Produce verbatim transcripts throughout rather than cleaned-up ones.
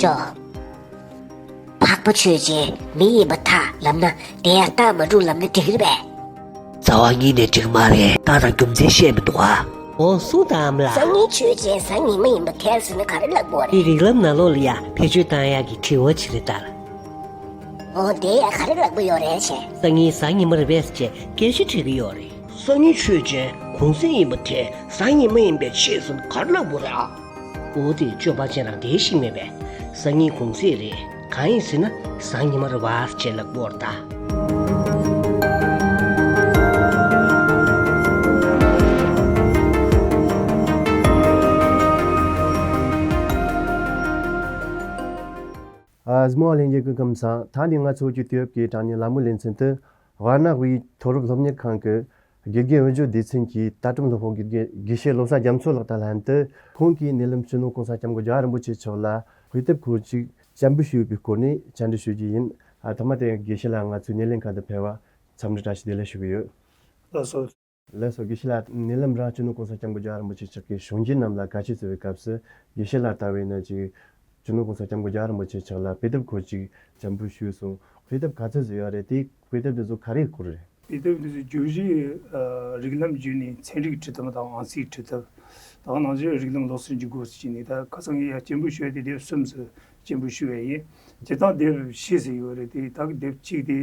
ཅོ། འཕགས་པ་ཆོས་ཅན་མི་ཡིན་པར་ཐལ་ལབ་ན་དེ་ཡང་རྟགས་མ་གྲུབ་ལབ་ན་འགྲིག་རེད་པས། རྩ་བ་ཉིད་ནས་འགྲིག་མ་རེད། རྟགས་དང་རྒྱུ་མཚན་བཤད་མི་འདུག་ག་འོ་གསུངས་དང་ཨ་མ་ལགས། སང་ཉིན་ཆོས་ཅན་གཟའ་ཉི་མ་ཡིན་པར་ཐལ་ཟེར་ན་ག་རེ་ལབ་དགོས་རེད། འདི་རིགས་ལམ་ནང་ལོགས་ལ་ཡ་བེད་སྤྱོད་བཏང་ཡག་གི་དྲི་བ་ཅིག་རེད་ད། འོ་དེ་ཡ་ག་རེ་ལབ་དགོས་ཡོད་རེད་ཅེ། སང་ཉིན་གཟའ་ཉི་མ་རེད་པས་ཅེས་སྐད་ཆ་དྲི་གི་ཡོད་རེད། སང་ཉིན་ཆོས་ཅན་གུང་སེང་ཡིན་པར་ཐལ། གཟའ་ཉི་མ་ཡིན་པའི་ཕྱིར་ཟེར་ན་ག་རེ་ལབ་དགོས་རེད་ཨ། འོ་དེ་སྤྱོད་པ་ཅན་རང་དེ་ཞིག་མེད་པས། སང་ཉིན་གུང་སེང་རེད། གང་ཡིན་ཟེར་ན་གཟའ་ཉི་མ་རེད་པ་ཅེས་ལབ་དགོས་རེད་ད། ཨ་གཟིགས་མོ་བ་ལྷན་རྒྱས་སྐུ་ཁམས་བཟང་། ད་ནི་ང་ཚོ་བོད་ཀྱི་དུས་བབ་ཀྱི་དྲ་བརྙན་ལ་མོ་ལེ་ཚན་དུ། དབར་ནག་དབུས་མཐོ་རིམ་སློབ་གཉེར་ཁང་གི་དགེ་རྒན་འོས་སྦྱོར་སྡེ་ཚན་གྱི་ལྟ་གྲུབ་སློབ་དཔོན་དགེ་རྒན་དགེ་བཤེས་བློ་བཟང་རྒྱ་མཚོ་ལགས་དང་ལྷན་དུ། ཁོང་གིས་གནས་ལམ་སྤྱི་ནོར་གོང་ས་སྐྱབས་མགོན་རྒྱལ་བ་རིན་པོ་ཆེ་མཆོག་ལ་དཔེ་དེབ་སྐོར་ཅིག་སྤྱན་འབུལ་ཞུས་པའི་སྐོར་ནས་བཅར་འདྲི་ཞུ་རྒྱུ་ཡིན། ཨ་ཐོག་མ་དེ་དགེ་བཤེས་ལགས་ང་ཚོའི་སྣེ་ལེན་ཁང་དུ་ཕེབས་པ་འཚམས་འདྲི་བཀྲ་ཤིས་བདེ་ལེགས་ཞུ་གི་ཡོད། ལགས་སོ། ལགས་སོ། དགེ་བཤེས་ལགས། གནས་ལམ་རང་སྤྱི་ནོར་གོང་ས་སྐྱབས་མགོན་རྒྱལ་བ་རིན་པོ་ཆེ་མཆོག་གིས་གཞུང་འབྲེལ་རྣམས་ལ་བཀའ་ཆོས་སྩལ་བའི་སྐབས་སུ། དགེ་བཤེས་ལགས་ལྟ་བུ་ཡིན་ན་ཅིག་སྤྱི་ནོར་གོང་ས་སྐྱབས་མགོན་རྒྱལ་བ་རིན་པོ་ཆེ་མཆོག་ལ་དཔེ་དེབ་སྐོར་ཅིག་སྤྱན་འབུལ་ཞུས་སོང་། དཔེ་དེབ་ག་ཚོད་ཙམ་ཡོད་རེད། དེ་དཔེ་དེབ་དེ་ཚོ་ག་རེའི་སྐོར་རེད། དཔེ་དེབ་དེ་ཚོ་བརྗོད་གཞི་ཨ་རིགས་ལམ་བརྒྱུད་ནས་ཚན་རིག་ཁྲིད་ཐབས་དང་ཨང་རྩིས་ཁྲིད་ཐབས། ད་ག་ནང་བཞིན་རིགས་ལམ་སློབ་གསོའི་འཇུག་སྒོ་ཟེར་ནས། ད་ཁ་སང་ངས་ཡར་སྤྱན་འབུལ་ཞུས་ཏེ་དེབ་གསུམ་ཙམ་སྤྱན་འབུལ་ཞུས་པ་ཡིན། སྤྱིར་བཏང་དེབ་བཞི་ཙམ་ཡོད་རེད། དེ་ད་གི་དེབ་གཅིག་དེ་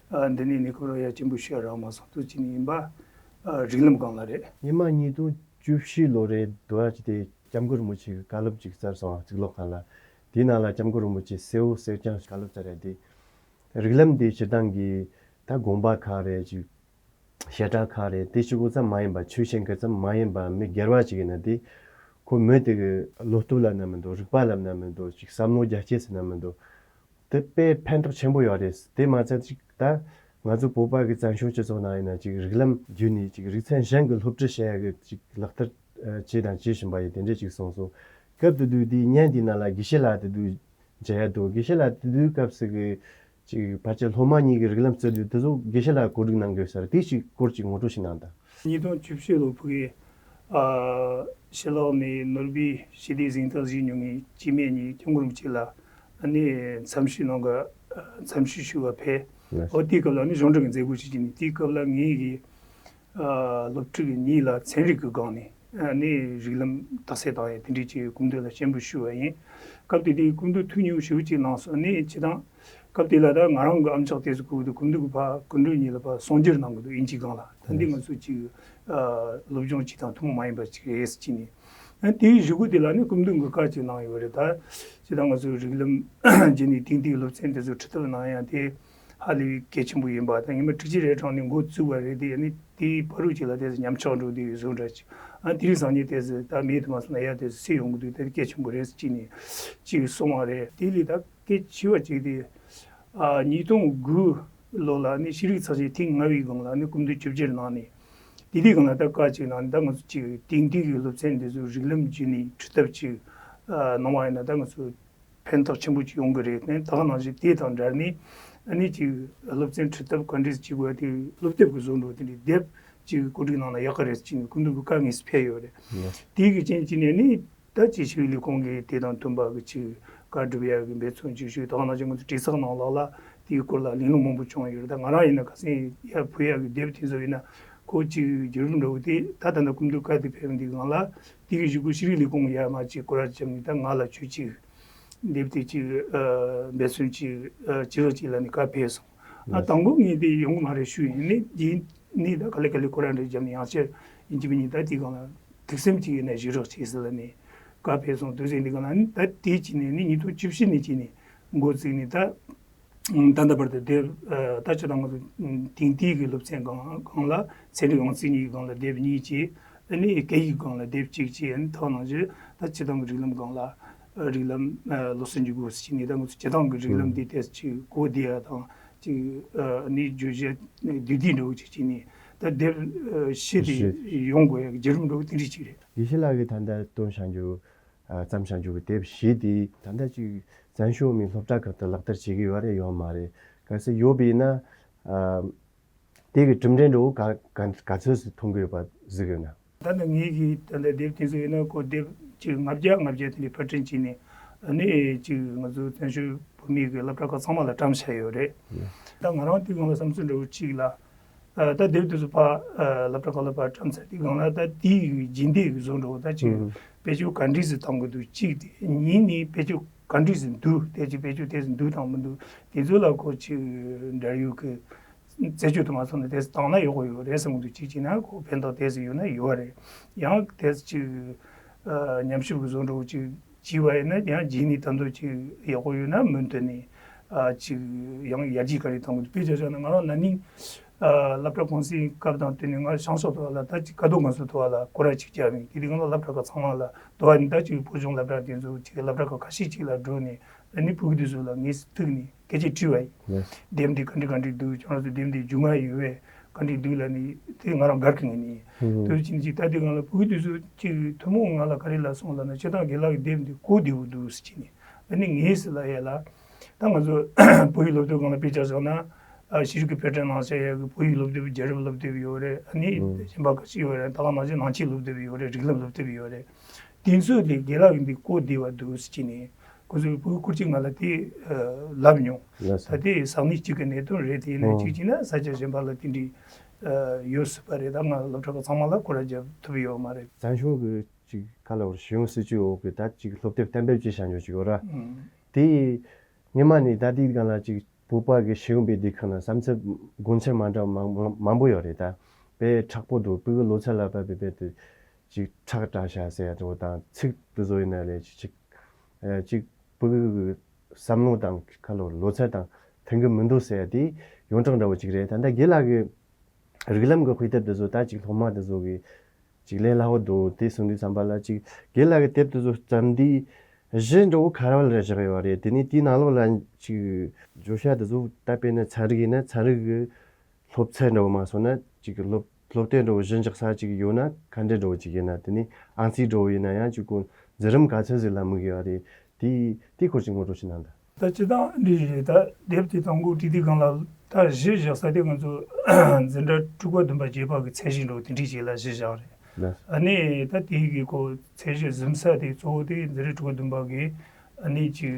ཨ་འདི་ནས་གནས་སྐབས་ར་ཡར་སྤྱན་འབུལ་ཞུ་ཡ་རག་མ་སོང་། དུས་གཅིག་ནས་ཡིན་པ། ཨ་རིགས་ལམ་སྒང་ལ་རེད། སྔོན་མ་ཉིས་སྟོང་བཅུ་བཞི་ལོ་རེད་འདུག་ཨ། ཅི་དེ་སྐྱབས་མགོན་རིན་པོ་ཆེ་གི་བཀའ་སློབ་ཅིག་སྩལ་སོང་ཨ། གཙུག་ལག་ཁང་ལ། དེའི་ནང་ལ་སྐྱབས་མགོན་རིན་པོ་ཆེ་གསལ་བོ་གསལ་རྐྱང་བཀའ་སློབ་སྩལ་རེད་དེ། རིགས་ལམ་འདི་སྤྱིར་བཏང་གི་ད་དགོངས་པ་ཁག་རེད་ཅིག་བཤད་གྲྭ་ཁག་རེད། དེ་གཅིག་པོ་ཙམ་མ་ཡིན་པ། ཆོས་བཤད་མཁན་ཙམ་མ་ཡིན་པ། མི་སྒེར་བ་ཅིག་ཡིན་ན་དེ་ཁོ་མི་དེ་གི་བློ་སྟོབས་ལབ་ན་མི་འདུག་རིག་པ་ལབ་ན་མི་འདུག་ཅིག་བསམ་བློ་རྒྱ་སྐྱེད་ཟེར་ན་མི་འདུག་དེ་དཔེ་ཕན་ཐོགས་ཆེན་པོ་ཡོད་རེད། དེ་མ་ཚད་ཅིག་ད་ང་ཚོ་བོད་པ་གི་བཙན་བྱོལ་སྤྱི་ཚོགས་ནང་ཡིན་ན་ཅིག་རིགས་ལམ་བརྒྱུད་ནས་ཅིག་རིག་ཚན་གཞན་གྱི་སློབ་ཁྲིད་བྱེད་ཡ་གི་ཅིག་ལག་བསྟར་ཨ་བྱས་དང་བྱེད་བཞིན་པ་ཡིན། དེ་འདྲས་ཅིག་གསུངས་སོང་། སྐབས་དེ་དུས་དེའི་བརྙན་དེའི་ནང་ལ་དགེ་བཤེས་ལགས་དེ་དུས་མཇལ་ཡ་འདུག་དགེ་བཤེས་ལགས་དེ་དུས་སྐབས་སུ་གི་ཅིག་ཕལ་ཆེར་སློབ་མ་གཉིས་ཀྱི་རིགས་ལམ་རྩོད་དུས་དེ་ཚོ་དགེ་བཤེས་ལགས་གོ་སྒྲིག་གནང་དགོས་ས་རེད། དེ་ཅིག་སྐོར་ཅིག་ངོ་སྤྲོད་ཞིག་གནང་དང་། ཉིས་སྟོང་བཅུ་བཞི་ལོ་ཕུ་གེ་ཨ་ཕྱི་ལོགས་ནས་ནོར་བུའི་ཞི་བདེའི་གཟེངས་རྟགས་བཞེས་མྱོང་མཁན་སྐྱེ་དམན་གཉིས་སྐྱབས་མགོན་རིན་པོ་ཆེ་ལ་ཨ་ནི་འཚམས་ཞུ་གནང་ག་འཚམས་ཞུ་ཞུ་བ་ཕེབས། ལགས། ཨོ་དེའི་སྐབས་ལ་ཨ་ནི་གཞུང་འབྲེལ་གྱི་མཛད་སྒོ་ཞིག་བྱས་ནས། དེའི་སྐབས་ལ་ངེད་ཀྱི་ཨ་སློབ་ཕྲུག་གཉིས་ལ་ཚན་རིག་གི་སྒང་ནས་ཨ་ནི་རིགས་ལམ་རྟགས་གསལ་བཏང་ཡས་དེ་འདྲའི་ཅིག་སྐུ་མདུན་ལ་སྤྱན་འབུལ་ཞུ་བ་ཡིན། སྐབས་དེ་དུས་སྐུ་མདུན་ཐུགས་མཉེས་པོ་ཞེ་པོ་ཅིག་གནང་སོང་། ཨ་ནི་སྤྱིར་བཏང་སྐབས་དེ་ལ་ད་ང་རང་གི་ཨམ་ཅོག་དེ་ཚོ་གོ་དུས་སྐུ་མདུན་གྱི་ཕར་སྐུ་མགྲོན་གཉིས་ལ་ཕར་གསུང་སྒྱུར་གནང་གི་འདུག་དབྱིན་ཇིའི་སྒང་ལ། ད་འདི་ང་ཚོ་ཅིག་ཨ་སློབ་སྦྱོང་བྱེད་སྟངས་ཐུན་མོང་མ་ཡིན་པ་ཅིག་རེད་ཟེར་གྱིས་ནས། ཨ་དེའི་གཞུག་གུ་དེ་ལ་ནི་སྐུ་མདུན་གྱིས་བཀའ་ཅིག་གནང་ཡོད་རེད། ད་སྤྱིར་བཏང་ང་ཚོའི་རིགས་ལམ་བརྒྱུད་ནས་དེང་དུས་སློབ་ཚན་དེ་ཚོ་ཁྲིད་ཐབས་གནང་ཡ་དེ་ཧ་ལས་པའི་གལ་ཆེན་པོ་ཡིན་པ་དང་། ཉི་མ་དྲུག་ཅུ་རེ་གྲངས་ནས་འགོ་བཙུགས་པ་རེད་དེ། ཨ་ནི་དེའི་བར་དུ་ཅིག་ལ་དེ་ཚོ་ཉམས་ཆག་འགྲོ་དུས་བཟོ་འདྲ་ཅིག་ཨ་དེ་རིང་སང་ཉིན་དེ་ཚོ་ད་མེད་དུ་མ་སོང་ན་ཡ་དེ་ཚོ་སེལ་ཡོང་གི་འདུག་དེ་གལ་ཆེན་པོ་རེད་ཟེར་གྱིས་ནས་ཅིག་གསུངས་པ་རེད། དེ་ལས་ད་གལ་ཆེ་བ་ཅིག་དེ་ཨ་ཉིས་སྟོང་དགུ་ལོ་ལ་ནི་ཤེས་རིག་ཚགས་ཆེན་ཐེངས་ལྔ་པའི་སྒང་ལ་ནི་སྐུ་མདུན་ཆིབས་བསྒྱུར་གནང་ནས། དེ་དུས་སྒང་ལ་ད་བཀའ་ཅིག་གནང་ནས། ད་ང་ཚོ་ཅིག་དེང་དུས་ཀྱི་སློབ་ཚན་འདི་ཚོ་རིགས་ལམ་བརྒྱུད་ནས་ཁྲིད་ཐབས་ཅིག་ཨ་གནང་བ་ཡིན་ན་ད་ང་ཚོ་ཕན་ཐོགས་ཆེན་པོ་ཅིག་ཡོང་གི་རེད། ད་ག་ནང་བཞིན་དེ་དང་འབྲེལ་ནས་ཨ་ནི་ཅིག་སློབ་ཚན་ཁྲིད་ཐབས་ག་འདྲས་བྱེད་དགོས་དེ་སློབ་དེབ་ཀྱི་བཟོ་འདྲ་དེ་འདྲའི་དེབ་ཅིག་གོ་སྒྲིག་གནང་ན་ཡག་གི་རེད་ཅེས་སྐུ་མདུན་གྱི་བཀའ་དངོས་སུ་ཕེབས་ཡོད་རེད། ལགས། དེའི་གི་རྐྱེན་གྱིས་ནས་ནི་ད་ཅིག་ཤེས་རིག་ལས་ཁུངས་ཀྱིས་དེ་དང་མཐུན་པ་གི་ཅིག་བཀའ་སྒྲུབ་ཡག་གི་འབད་བརྩོན་ཅིག་ཞུས། ད་ག་ནང་བཞིན་ང་ཚོ་དྲི་ཚགས་ནང་ལོགས་ལ་དེའི་སྐོར་ལ་གླེང་སློང་མང་པོ་བྱུང་ཡོད་རེད། ད་ང་རང་ཡིན་ན་ཁ་སང་ཡར་ཕུལ་ཡག་གི་དེབ་དེ་ཚོ་ཡིན་ན་ཁོ་ཅིག་བརྒྱུད་རིམ་འདྲ་བོ་དེ་ད་ད་ལྟ་སྐུ་མདུན་བཀའ་དེ་ཕེབས་འདི་སྒང་ལ་དེ་གི་གཞུག་གུ་ཤེས་རིག་ལས་ཁུངས་ཡར་མར་ཅིག་སྐོར་ར་བརྒྱབ་ནས། ད་ང་ལ་ཁྱོད་ཅིག་དེབ་དེ་ཅིག་ཨ་འབད་བརྩོན་ཅིག་ཨ་བྱེད་རོགས་ཅིག་ལབ་ནས་བཀའ་ཕེབས་སོང་། ཨ་དང་པོ་ངས་དེ་ཡོང་གི་མ་རེད་ཞུས་ཡིན། ནི་དེ་ནི་ད་ག་ལེ་ག་ལེ་སྐོར་ར་འདྲ་བརྒྱབ་ནས་ཡང་བསྐྱར་ཡིན་གཅིག་མིན་གཉིས་ད་དེ་སྒང་ལ་ཐུགས་སེམས་ཅིག་ཡོད་ན་བཞེས་རོགས་བྱེད་ཟེར་ལབ་ནས་བཀའ་ཕེབས་སོང་། དུས་ཚོད་འདི་སྒང་ལ་ནི་ད་དེ་བྱས་ནས་ནི་ཉིས་སྟོང་བཅུ་བཞི་ནས་བྱས་ནས་འགོ་བཙུགས་ནས་ད་ད་ལྟ་བར་དུ་དེབ་ཨ་ད་ཆ་ཚང་ང་ཚོ་དེང་དུས་ཀྱི་སློབ་ཚན་སྒང་སྒང་ལ་ཚན་རིག་ཨང་རྩིས་གཉིས་སྒང་ལ་དེབ་གཉིས་བྱས། ཨ་ནི་སྐད་ཡིག་སྒང་ལ་དེབ་གཅིག་བྱས། ཨ་ནི་ད་ག་ནང་བཞིན་ད་སྤྱིར་བཏང་གི་རིགས་ལམ་སྒང་ལ་ཨ་རིགས་ལམ་ཨ་སློབ་གསོའི་འཇུག་སྒོ་ཟེར་ནས་ད་ང་ཚོ་སྤྱིར་བཏང་གི་རིགས་ལམ་ཨུམ་འདི་ཏོག་ཙམ་ཅིག་གོ་བདེ་ཡ་དང་ཅིག་ཨ་ནི་བརྗོད་གཞི་བསྡུས་བསྡུས་འདྲ་བོ་ཅིག་བྱས་ནས་ད་དེབ་ཨ་བཞི་དེ་བཞི་ཡོང་དགོས་ཡ་གི་བརྒྱུད་རིམ་འདྲ་བོ་དེ་འདྲ་ཅིག་རེད། དགེ་བཤེས་ལགས་ཀྱིས་ད་ལྟ་བཏོན་བཞག་རྒྱུ། ཨ་བརྩམས་བཞག་རྒྱུ་གི་དེབ་བཞི་དེ་ད་ལྟ་ཅིག་བཙན་བྱོལ་མིའི་སློབ་གྲྭ་ཁག་ཏུ་ལག་བསྟར་བྱེད་ཀྱི་ཡོད་རེད་ཡོད་མ་རེད། གལ་སྲིད་ཡོད་པ་ཡིན་ན་ཨ་དེ་གི་གྲུབ་འབྲས་འདྲ་བོ་ག་ག་ག་ཚོད་ཙམ་མཐོང་གི་ཡོད་པ་གཟིགས་ཡོད་ན། ད་ནི་ངེད་ཀྱིས་ད་ལྟ་དེབ་དེ་ཚོ་ཡིན་ན་ཁོ་དེབ་ཅིག་ལྔ་བརྒྱ་ལྔ་བརྒྱ་དེ་འདྲའི་ཕར་སྐྲུན་བྱས་ནས་ ཨ་ནི་ཅིག་ང་ཚོ་བཙན་བྱོལ་བོད་མིའི་གི་སློབ་གྲྭ་ཁག་ཚང་མ་ལ་བཀྲམ་བཞག་ཡོད་རེད། ད་ང་རང་དེའི་སྒང་ལ་བསམ་ཚུལ་འདྲ་བོ་གཅིག་ལ། ཨ་ད་དེབ་དེ་ཚོ་ཕར་ཨ་སློབ་གྲྭ་ཁག་ལ་ཕར་བཀྲམ་ཚར་དུས་སྒང་ལ། ད་དེའི་རྗེས་འདེད་ཀྱི་བཟོ་འདྲ་བོ་ད་ཅིག་ཨུ་བེད་སྤྱོད་ག་འདྲས་སེ་གཏོང་གི་འདུག་གཅིག་དེ། གཉིས་ནི་བེད་སྤྱོད་ག་འདྲས་སེ་འདུག་དེ་ཅིག་བེད་སྤྱོད་དེ་ཚོ་འདུག་དང་མི་འདུག་དེ་ཚོ་ལ་ཁོ་ཅིག་འབྲེལ་ཡོད་ཀྱི་རྩད་གཅོད་དུ་མ་སོང་ན་དེ་ཚོ་བཏང་ན་ཡག་པོ་ཡོད་རེད་བསམ་གི་འདུག་གཅིག་བྱས་ན་ཁོ་ཕན་ཐོགས་དེ་ཚོ་ཡོད་ན་ཡོད་རེད། ཡང་དེ་ཚོ་ཅིག་ཨ་ཉམས་ཞིབ་ཀྱི་བཟོ་འདྲ་བོ་ཅིག་བྱས་པ་ཡིན་ན་ཡང་རྗེས་ནས་ད་དུང་ཅིག་ཡག་པོ་ཡོད་ན་མུ་མཐུད་ནས་ཨ་ཅིག་ཡང་ཡར་རྒྱས་ག་རེ་གཏོང་གི་འདུག་དཔེ་ཆ་བཞག་ན་ང་རང་ན་ནིང་ཨ་སློབ་གྲྭ་གུང་སེང་སྐབས་དང་བསྟུན་ནས་ང་བྱང་ཕྱོགས་དུ་བ་ལ་ད་ཅིག་ཀ་རྡོ་རྒན་གསོ་དུ་བ་ལ་སྐོར་ར་ཅིག་བརྒྱབ་ཡིན། དེ་དུས་སྒང་ལ་སློབ་གྲྭ་ཁག་ཚང་མ་ལ་དུ་བ་ཡིན། ད་ཅིག་བོད་ལྗོངས་སློབ་གྲྭ་དེ་ཚོ་ཅིག་སློབ་གྲྭ་ཁག་ཁ་ཤས་ཅིག་ལ་འགྲོ་ནས་ཨ་ནི་ཕྲུ་གུ་དེ་ཚོ་ལ་ངས་ཐུག་ནས་སྐད་ཆ་དྲིས་པ་ཡིན། ལགས། དེབ་འདི་ག་འདྲ་ག་འདྲ་འདུག་ཁྱོད་རང་ཚོ་དེབ་འདི་རྒྱུས་མངའ་ཡོད་པས་ག་འདྲ་འདུག་ལབ་ནས་དེ་ང་རང་དགའ་གི་ངེས་ནས། ཨུ་དུས་ཕྱིན་ཅིག་ད་དེ་སྒང་ལ་ཕྲུ་གུ་དེ་ཚོ་ཅིག་ཐུན་མོང་ང་ལ་ག་རེ་ལབ་སོང་ལབ་ན། སྤྱིར་བཏང་རྒན་ལགས་ཀྱི་དེབ་འདི་གོ་བདེ་པོ་འདུག་ཟེར་གྱིས་ནས། ཨ་ནི་ངས་ཟེར་ལབ་ཡས་ལ། ད་ང་ཚོ་བོད་ཡིག་སློབ་དེབ་སྒང་ལ་དཔེ་ཆ་བཞག་ན། ཨ་ཤེས་རིག་གི་དཔེ་སྐྲུན་ནང་བཤད་ཡས་ཀྱི་བོད་ཡིག་སློབ་དེབ། རྒྱལ་རབས་སློབ་དེབ་ཡོད་རེད། ཨ་ནི་ཨུ་གཞན་པ་ཁ་ཤས་ཡོད་རེད། ད་ག་ནང་བཞིན་ནང་ཆོས་སློབ་དེབ་ཡོད་རེད། རིགས་ལམ་སློབ་དེབ་ཡོད་རེད། དེ་ཚོ་ལས་རྒན་ལགས་ཀྱི་འདི་གོ་བདེ་བ་འདུག་ཟེར་གྱིས་ནས། ཁོ་ཚོས་ཕྲུ་གུ་སྐོར་ཅིག་ང་ལ་དེ་ཨ་ལབ་མྱོང་། ལགས་སོ། ད་དེ་ཟག་ནུས་གཅིག་གི་གནད་དོན་རེད། དེ་ཡིན་ན་ཨོ་གཅིག་བྱས་ན་ས་ཆ་གཞན་པ་ལ་དེ་འདྲའི་ཨ་ཡོད་སྲིད་པ་རེད། ད་ང་སློབ་གྲྭ་ཁག་ཚང་མ་ལ་སྐོར་ར་བརྒྱབ་ཐུབ་ཡོད་མ་རེད། བཙན་བྱོལ་གྱི་ཅིག་ག་ལ་བར་ཞི་གཡོག་སྲིད་ཇུས་འོག་གི་ད་ཅིག་སློབ་དེབ་གཏན་འབེབས་ཅིག་བྱ་འཇོག་ཅིག་ཡོད་ར། ཨང་། དེ་སྔོན་མ་ནས་ད་དེའི་སྒང་ལ་ཅིག་བོད་པ་གི་ཤེས་ཡོན་པའི་སྡེ་ཁག་ནང་བསམ་ཚུལ་དགོངས་འཆར་མ་འདྲ་བ་མང་མང་པོ་ཡོད་རེད། ད་དཔེ་མཁྲེགས་པོ་འདུག་ཕྲུ་གུ་ལོ་ཚད་ལ་བབས་པའི་དཔེ་དེ་ཅིག་ཁྲག་དྲག་ཤག་ཟེར་ཡ་དེ་བོ་དང་། ཚིག་དེ་ཚོ་ཡིན་ན་ལས་ཅིག་ཅིག་ཨ་ཅིག་ཕྲུ་གུ་གི་བསམ་བློ་དང་ཁ་ལོ་ལོ་ཚད་དང་མཐུན་གི་མི་འདུག་ཟེར་ཡ་དེ་ཡོངས་གྲགས་འདྲ་བོ་ཅིག་རེད། ད་ལྟ་རྒན་ལགས་ཀྱི་རིགས་ལམ་གྱི་དཔེ་དེབ་དེ་ཚོ་ད་ཅིག་སློབ་མ་དེ་ཚོ་གི་ཅིག་ལས་སླ་བོ་འདུག་དེ་གསུང་དུས་ཙམ་པ་ལ་ཅིག་རྒན་ལགས་ཀྱི་དེབ་དེ་ཚོ་བརྩམས་དུས་གཞི་འདྲ་བོ་ག་རེ་བ་ལ་རེ་བཞག་ཡོད་རེད། དེ་ནས་དེའི་ནང་ལོགས་ལ་ཅིག་བརྗོད་བྱ་དེ་ཚོ་ད་དཔེར་ན་ཚན་རིག་ཡིན་ན་ཚན་རིག་གི་སློབ་ཚན་འདྲ་བོ་མ་སོང་ན་ཅིག་སློབ་སློབ་དེབ་འདྲ་བོ་གཞི་འཇགས་ས་ཅིག་ཡོད་ན་ག་འདྲ་འདྲ་བོ་ཅིག་ཡིན་ན། དེ་ནས་ཨང་རྩིས་འདྲ་བོ་ཡིན་ན་ཡང་ཅིག་ཁོ་འཛིན་རིམ་ག་ཚོད་ཟིག་ལ་དམིགས་ཡོད་རེད། དེ་དེ་སྐོར་ཅིག་ངོ་སྤྲོད་ཅིག་གནང་དང་། ད་སྤྱིར་བཏང་འདི་རེད། ད་དེབ་དེ་དང་པོ་བྲིས་དུས་སྒང་ལ་ད་གཞི་བཞག་ས་དེ་ང་ཚོ་འཛིན་གྲྭ་དྲུག་པ་བདུན་པ་བརྒྱད་པ་གི་ཚད་གཞི་འདྲ་བོ་དེ་འདྲ་ཅིག་ལ་གཞི་བཞག་རེད། ལགས། ཨ་ནི་ད་དེ་གི་ཁོ་ཚད་གཞི་འཛིན་ས་དེ་གཙོ་བོ་དེ་འཛིན་གྲྭ་དྲུག་པ་བདུན་པ་གི་ཨ་ནི་ཅིག་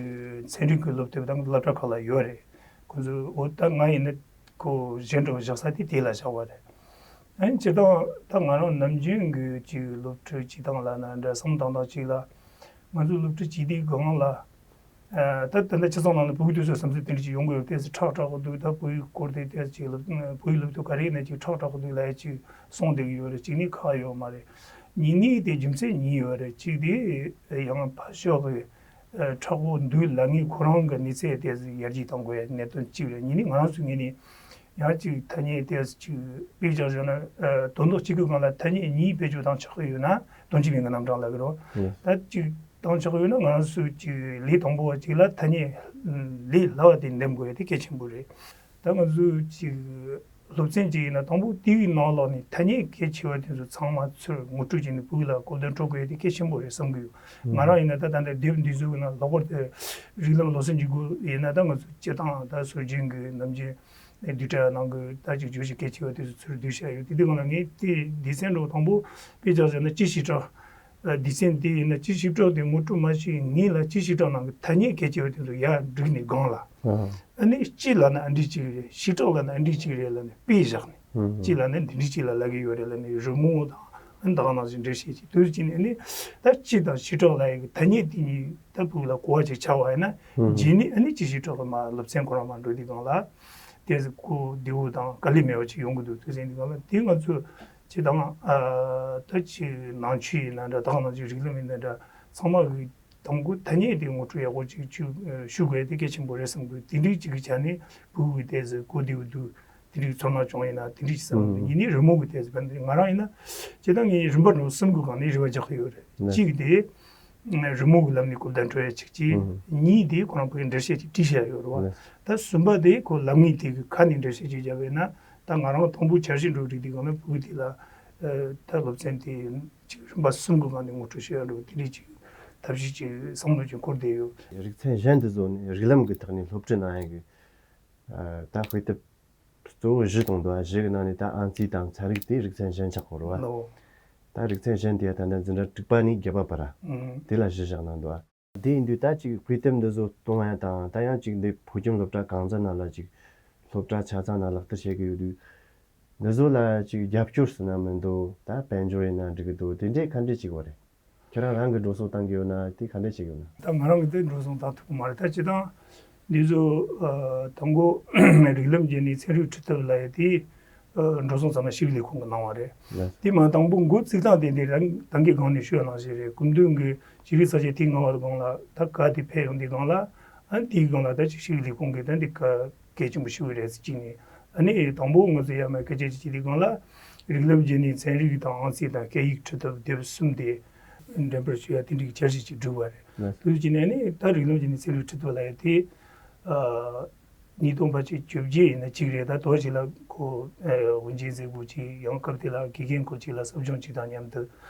ཚན་རིག་གི་སློབ་དེབ་དང་སློབ་གྲྭ་ཁག་ལ་ཡོད་རེད། ཁོ་ཚོ་འོ་ད་ང་ཡིན་ན་ཁོ་གཞན་འགྲོ་བཞག་ས་དེ་དེ་ལ་བཞག་པ་རེད། ཨ་ནི་སྤྱིར་བཏང་ད་ང་རང་ནམ་རྒྱུན་གྱི་ཅིག་སློབ་ཁྲིད་བྱེད་སྟངས་ལ་ན་འདྲ་བསམ་བཏང་སྟངས་ཅིག་ལ། ང་ཚོ་སློབ་ཁྲིད་བྱེད་དུས་སྒང་ལ་ཨ་ད་ད་ལྟ་སྤྱི་ཚོགས་ནང་ལ་ཕྲུ་གུ་དེ་ཚོའི་བསམ་ཚུལ་དེ་འདྲ་ཅིག་ཡོང་གི་ཡོད། དེ་ཚོ་ཁྲག་དྲག་པོ་འདུག་ད་བོད་ཡིག་སྐོར་དེ་དེ་ཅིག་སློབ་བོད་ཡིག་སློབ་དེབ་ག་རེ་ཡིན་ན་ཅིག་ཁྲག་དྲག་པོ་འདུག་ལབ་ཡ་ཅིག་གསུངས་བསྡད་ཀྱི་ཡོད་རེད། གཅིག་ནི་ཁག་ཡོད་མ་རེད། གཉིས་ནི་དེ་རྒྱུ་མཚན་གཉིས་ཡོད་རེད། གཅིག་དེ་ཡང་ཕར་ཕྱོགས་ཀྱི་ཨ་མཁྲེགས་པོ་འདུག་ལབ་མཁན་ཁོ་རང་གི་གནས་ཚད་དེ་ཡར་རྒྱས་གཏོང་དགོས་ཡ་གནད་དོན་གཅིག་རེད། གཉིས་ནི་ང་རང་ཚོའི་ངོས་ནས་ཡང་ཅིག་ཐ་སྙད་དེ་ཅིག་དཔེ་ཆ་བཞག་ན་ཨ་དོན་དག་གཅིག་གི་སྒང་ལ་ཐ་སྙད་གཉིས་བེད་སྤྱོད་བཏང་ཆོག་གི་ཡོད་ན། དོན་གཅིག་མིན་གྱི་རྣམ་གྲངས་ལབ་ཀྱི་རེད། ཡེ། ད་ཅིག་བཏང་ཆོག་གི་ཡོད་ན་ང་རང་ཚོས་ཅིག་ལས་དང་པོ་བ་ཅིག་ལ་ཐ་སྙད་ལས་སླ་བ་དེ་འདེམ་དགོས་ཡ་དེ་གལ་ཆེན་པོ་རེད། ད་ང་ཚོས་ཅིག་སློབ་ཚན་ཅིག་ཡིན་ན་དང་པོ་དེའི་ནང་ལོགས་ནས་ཐ་སྙད་གལ་ཆེ་བ་དེ་ཚོ་ཚང་མ་ཚུར་ངོ་སྤྲོད་བྱས་ནས་ཕྲུ་གུ་ལ་གོ་བརྡ་འཕྲོད་དགོས་ཡ་དེ་གལ་ཆེན་པོ་རེད་བསམ་གྱི་ཡོད། ང་རང་ཡིན་ན་ད་ད་ལྟ་དེབ་འདི་ཚོའི་ནང་ལྷག་པར་དུ་རིགས་ལམ་སློབ་ཚན་གྱི་སྒོ་ཡིན་ན་ད་ང་ཚོ་སྤྱིར་བཏང་ད་སྲོལ་རྒྱུན་གྱི་ནམ་རྒྱུན་བསྡུས་གྲྭ་ནང་གི་ད་ཅིག་བརྗོད་གཞི་གལ་ཆེ་བ་དེ་ཚོ་ཚུར་བསྡུས་བཞག་ཡོད། དེ་དུས་སྒང་ལ་ངས་དེ་སྡེ་ཚན་འདྲ་བོ་དང་པོ་དཔེ་ཆ་བཞག་ན་སྤྱི་ཞིབ་ཕྲ། སྡེ་ཚན་དེ་ཡིན་ན་སྤྱི་ཞིབ་ཕྲ་དེ་ངོ་སྤྲོད་མ་བྱས་སྔོན་ལ་སྤྱི་ཞིབ་ཕྲ་ནང་གི་ཐ་སྙད་གལ་ཆེ་བ་དེ་ཚོ་ཡར་བསྒྲིགས་ནས་སྒང་ལ། ཨ་ནི་སྤྱི་ལབ་ན་འདི་གཅིག་རེད། ཞིབ་ཕྲ་ལབ་ན་འདི་གཅིག་རེད་ལབ་ནས་དཔེ་བཞག་ནས། སྤྱི་ལབ་ན་འདི་འདྲ་ཅིག་ལ་ལབ་ཀྱི་ཡོད་རེད་ལབ་ནས་རི་མོ་དང་ཨ་ནི་ད་ག་ནང་བཞིན་འགྲེལ་བཤད་ཅིག་དུས་ཅིག་ནས་ནི་ད་སྤྱི་དང་ཞིབ་ཕྲ་ལབ་ཡག་གི་ཐ་སྙད་དེ་གཉིས་ད་ཕྲུ་གུ་ལ་གོ་བ་ཅིག་ཆགས་པ་ཡིན་ན། རྗེས་ནས་ཨ་ནི་སྤྱི་ཞིབ་ཕྲ་གི་མར་སློབ་ཚན་ཁོ་རང་མར་འགྲོ་དུས་སྒང་ལ་དེ་ཚོ་གོ་བདེ་བོ་དང་དཀའ་ལས་མེད་པ་ཅིག་ཡོང་གི་འདུག་དུས་ཚོད་འདི་སྒང་ལ་དེ་ང་ཚོས་སྤྱི་དང་ཨ་ད་ཅིག་ནང་ཆོས་ཡིན་ན་འདྲ། ད་ག་ནང་བཞིན་རིགས་ལམ་ཡིན་ན་འདྲ། ཚང་མ་གི་དང་པོ་ཐ་སྙད་དེ་ངོ་སྤྲོད་ཡག་པོ་ཅིག་ཞུ་ཞུ་དགོས་དེ་གལ་ཆེན་པོ་རེད་བསམ་གི་འདུག་དེ་འདྲའི་ཅིག་གི་ཆ་ནས་ཕྲུ་གུ་གི་དེ་ཚོ་གོ་བདེ་བོ་འདུག་དེ་འདྲའི་ཚོར་སྣང་བྱུང་ཡིན་ན་དེ་འདྲའི་ཅིག་བསམ་གི་འདུག་ཡིན་ནའི་རི་མོ་གི་དེ་ཚོ་ང་རང་ཡིན་ན་སྤྱིར་བཏང་ངས་རིམ་པ་འདྲ་བོ་གསུམ་གི་སྒང་ནས་རེ་བ་རྒྱག་གི་ཡོད་རེད། གཅིག་དེ་རི་མོ་གི་ལམ་ནས་གོ་བརྡ་འཕྲོད་ཡ་ཅིག་གཅིག་གཉིས་དེ་ཁོ་རང་ཕ་གིའི་འགྲེལ་བཤད་ཅིག་བྲིས་བཞག་ཡོད་རེད་བ། ད་གསུམ་པ་དེ་ཁོ་ལམ་ངན་དེ་གི་ཁ་ནས་འགྲེལ་བཤད་ཅིག་བརྒྱབ་པ་ཡིན་ན། ད་ང་རང་དང་པོ་འཆར་གཞི་འདྲ་བོ་བསྒྲིགས་དུས་སྒང་ལ་ཕྲུ་གུ་དེ་ལ་ཨ་ད་སློབ་ཚན་དེ་ཅིག་རིམ་པ་གསུམ་གི་སྒང་ནས་ངོ་སྤྲོད་བྱེད་ཡ་འདྲ་བོ་དེ་འདྲའི་ཅིག་ཐབས་ཤེས་ཅིག་བསམ་བློ་ཅིག་འཁོར་བསྡད་ཡོད། རིག་ཚན་གཞན་དེ་ཚོ་ནི་རིགས་ལམ་གྱི་ཐོག་ནས་སློབ་ཁྲིད་གནང་ཡ་གི་ཨ་ད་དཔེ་དེབ་གཙོ་བོ་བཞི་གཏོང་འདུག་ཨ་བཞི་གི་ནང་ནས་ད་ཨང་རྩིས་དང་ཚན་རིག་དེ་རིག་ཚན་གཞན་ཆགས་ཡོད་རེད་བ། ལོ། ད་རིག་ཚན་གཞན་དེ་ད་ལྟ་འཛིན་གྲྭ་དྲུག་པ་ནས་བརྒྱད་པ་བར་ཨང་དེ་ལ་གཞི་བཞག་གནང་འདུག་ཨ། དེ་ཡིན་དུས་ད་ཅིག་དཔེ་དེབ་འདི་ཚོ་གཏོང་ཡ་དང་ད་ཡང་ཅིག་འདི་བོད་ཁྱིམ་སློབ་གྲྭ་གང་ཟག་ནང་ལ་ཅིག་སློབ་གྲྭ་ཆ་ཚང་ནང་ལག་བསྟར་བྱེད་ཀྱི་ཡོད་དུས། འདི་ཚོ་ལ་ཅིག་རྒྱབ་སྐྱོར་ཟེར་ན་མི་འདུག་ད་དཔལ་འབྱོར་ཡིན་ན་འགྲིག་གི་འདུག་དེ་འདྲས་ག་འདྲས་ཅིག་ཡོད་རེད། ཁྱེད་རང་རང་གི་འགྲོ་སོང་བཏང་གི་ཡོད་ན་དེ་ག་འདྲས་ཅིག་ཡོད་ན། ད་ང་རང་གི་དེ་འགྲོ་སོང་བཏང་ཐུབ་ཀྱི་མ་རེད། ད་སྤྱིར་བཏང་འདི་ཚོ་ཨ་དང་པོ་རིགས་ལམ་བརྒྱུད་ནས་ཚན་རིག་ཁྲིད་ཐབས་ལ་ཡ་དེ་ཨ་འགྲོ་སོང་ཚང་མ་ཤེས་རིག་ལས་ཁུངས་ཀྱིས་གནང་བ་རེད། ལགས་སོ། དེ་མ་དང་པོ་འགོ་བཙུགས་སྟངས་དེ་འདི་རང་ད་གིན་སྒང་ནས་ཞུས་པ་ནང་བཞིན་རེད། སྐུ་མདུན་གྱི་ཤེས་རིག་གསར་བརྗེ་ཐེངས་ལྔ་པ་སྒང་ལ་ད་ག་དེ་ཕེབས་ཡོང་དུས་སྒང་ལ་ཨ་དེའི་སྒང་ལ་ད་ཅིག་ཤེས་རིག་ལས་ཁུངས་ཀྱིས་ད་འདི་ག་གལ་ཆེན་པོ་ཞིག་རེད་ཟེར་གྱི་ནས། ཨ་ནི་དང་པོ་ང་ཚོ་ཡར་མར་སྐད་ཆ་བྱེད་དུས་སྒང་ལ་རིགས་ལམ་བརྒྱུད་ནས་ཚན་རིག་དང་ཨང་རྩིས་དང་སྐད་ཡིག་ཁྲིད་ཐབས་དེབ་གསུམ་དེ་འགྲེམས་སྤེལ་ཞུ་ཡ་དེ་འདྲའི་འཆར་གཞི་ཅིག་བསྒྲིགས་པ་རེད། ལགས་སོ། དེ་བྱས་ནས་ཨ་ནི་ད་རིགས་ལམ་བརྒྱུད་ནས་ཚན་རིག་ཁྲིད་ཐབས་ལབ་ཡ་དེ་ཨ་ཉིས་སྟོང་ཕལ་ཆེར་བཅོ་བརྒྱད་ཡིན་ན་གཅིག་རེད། ད་དོ་ཞིག་ལ་ཁོ་ཨ་དབུ་འབྱེད་མཛད་དགོས་ཅིག་ཡང་སྐབས་དེ་ལ་དགེ་རྒན་ཁོ་གཅིག་ལ་ཟབ་སྦྱོང་གཅིག་དང་མཉམ་དུ་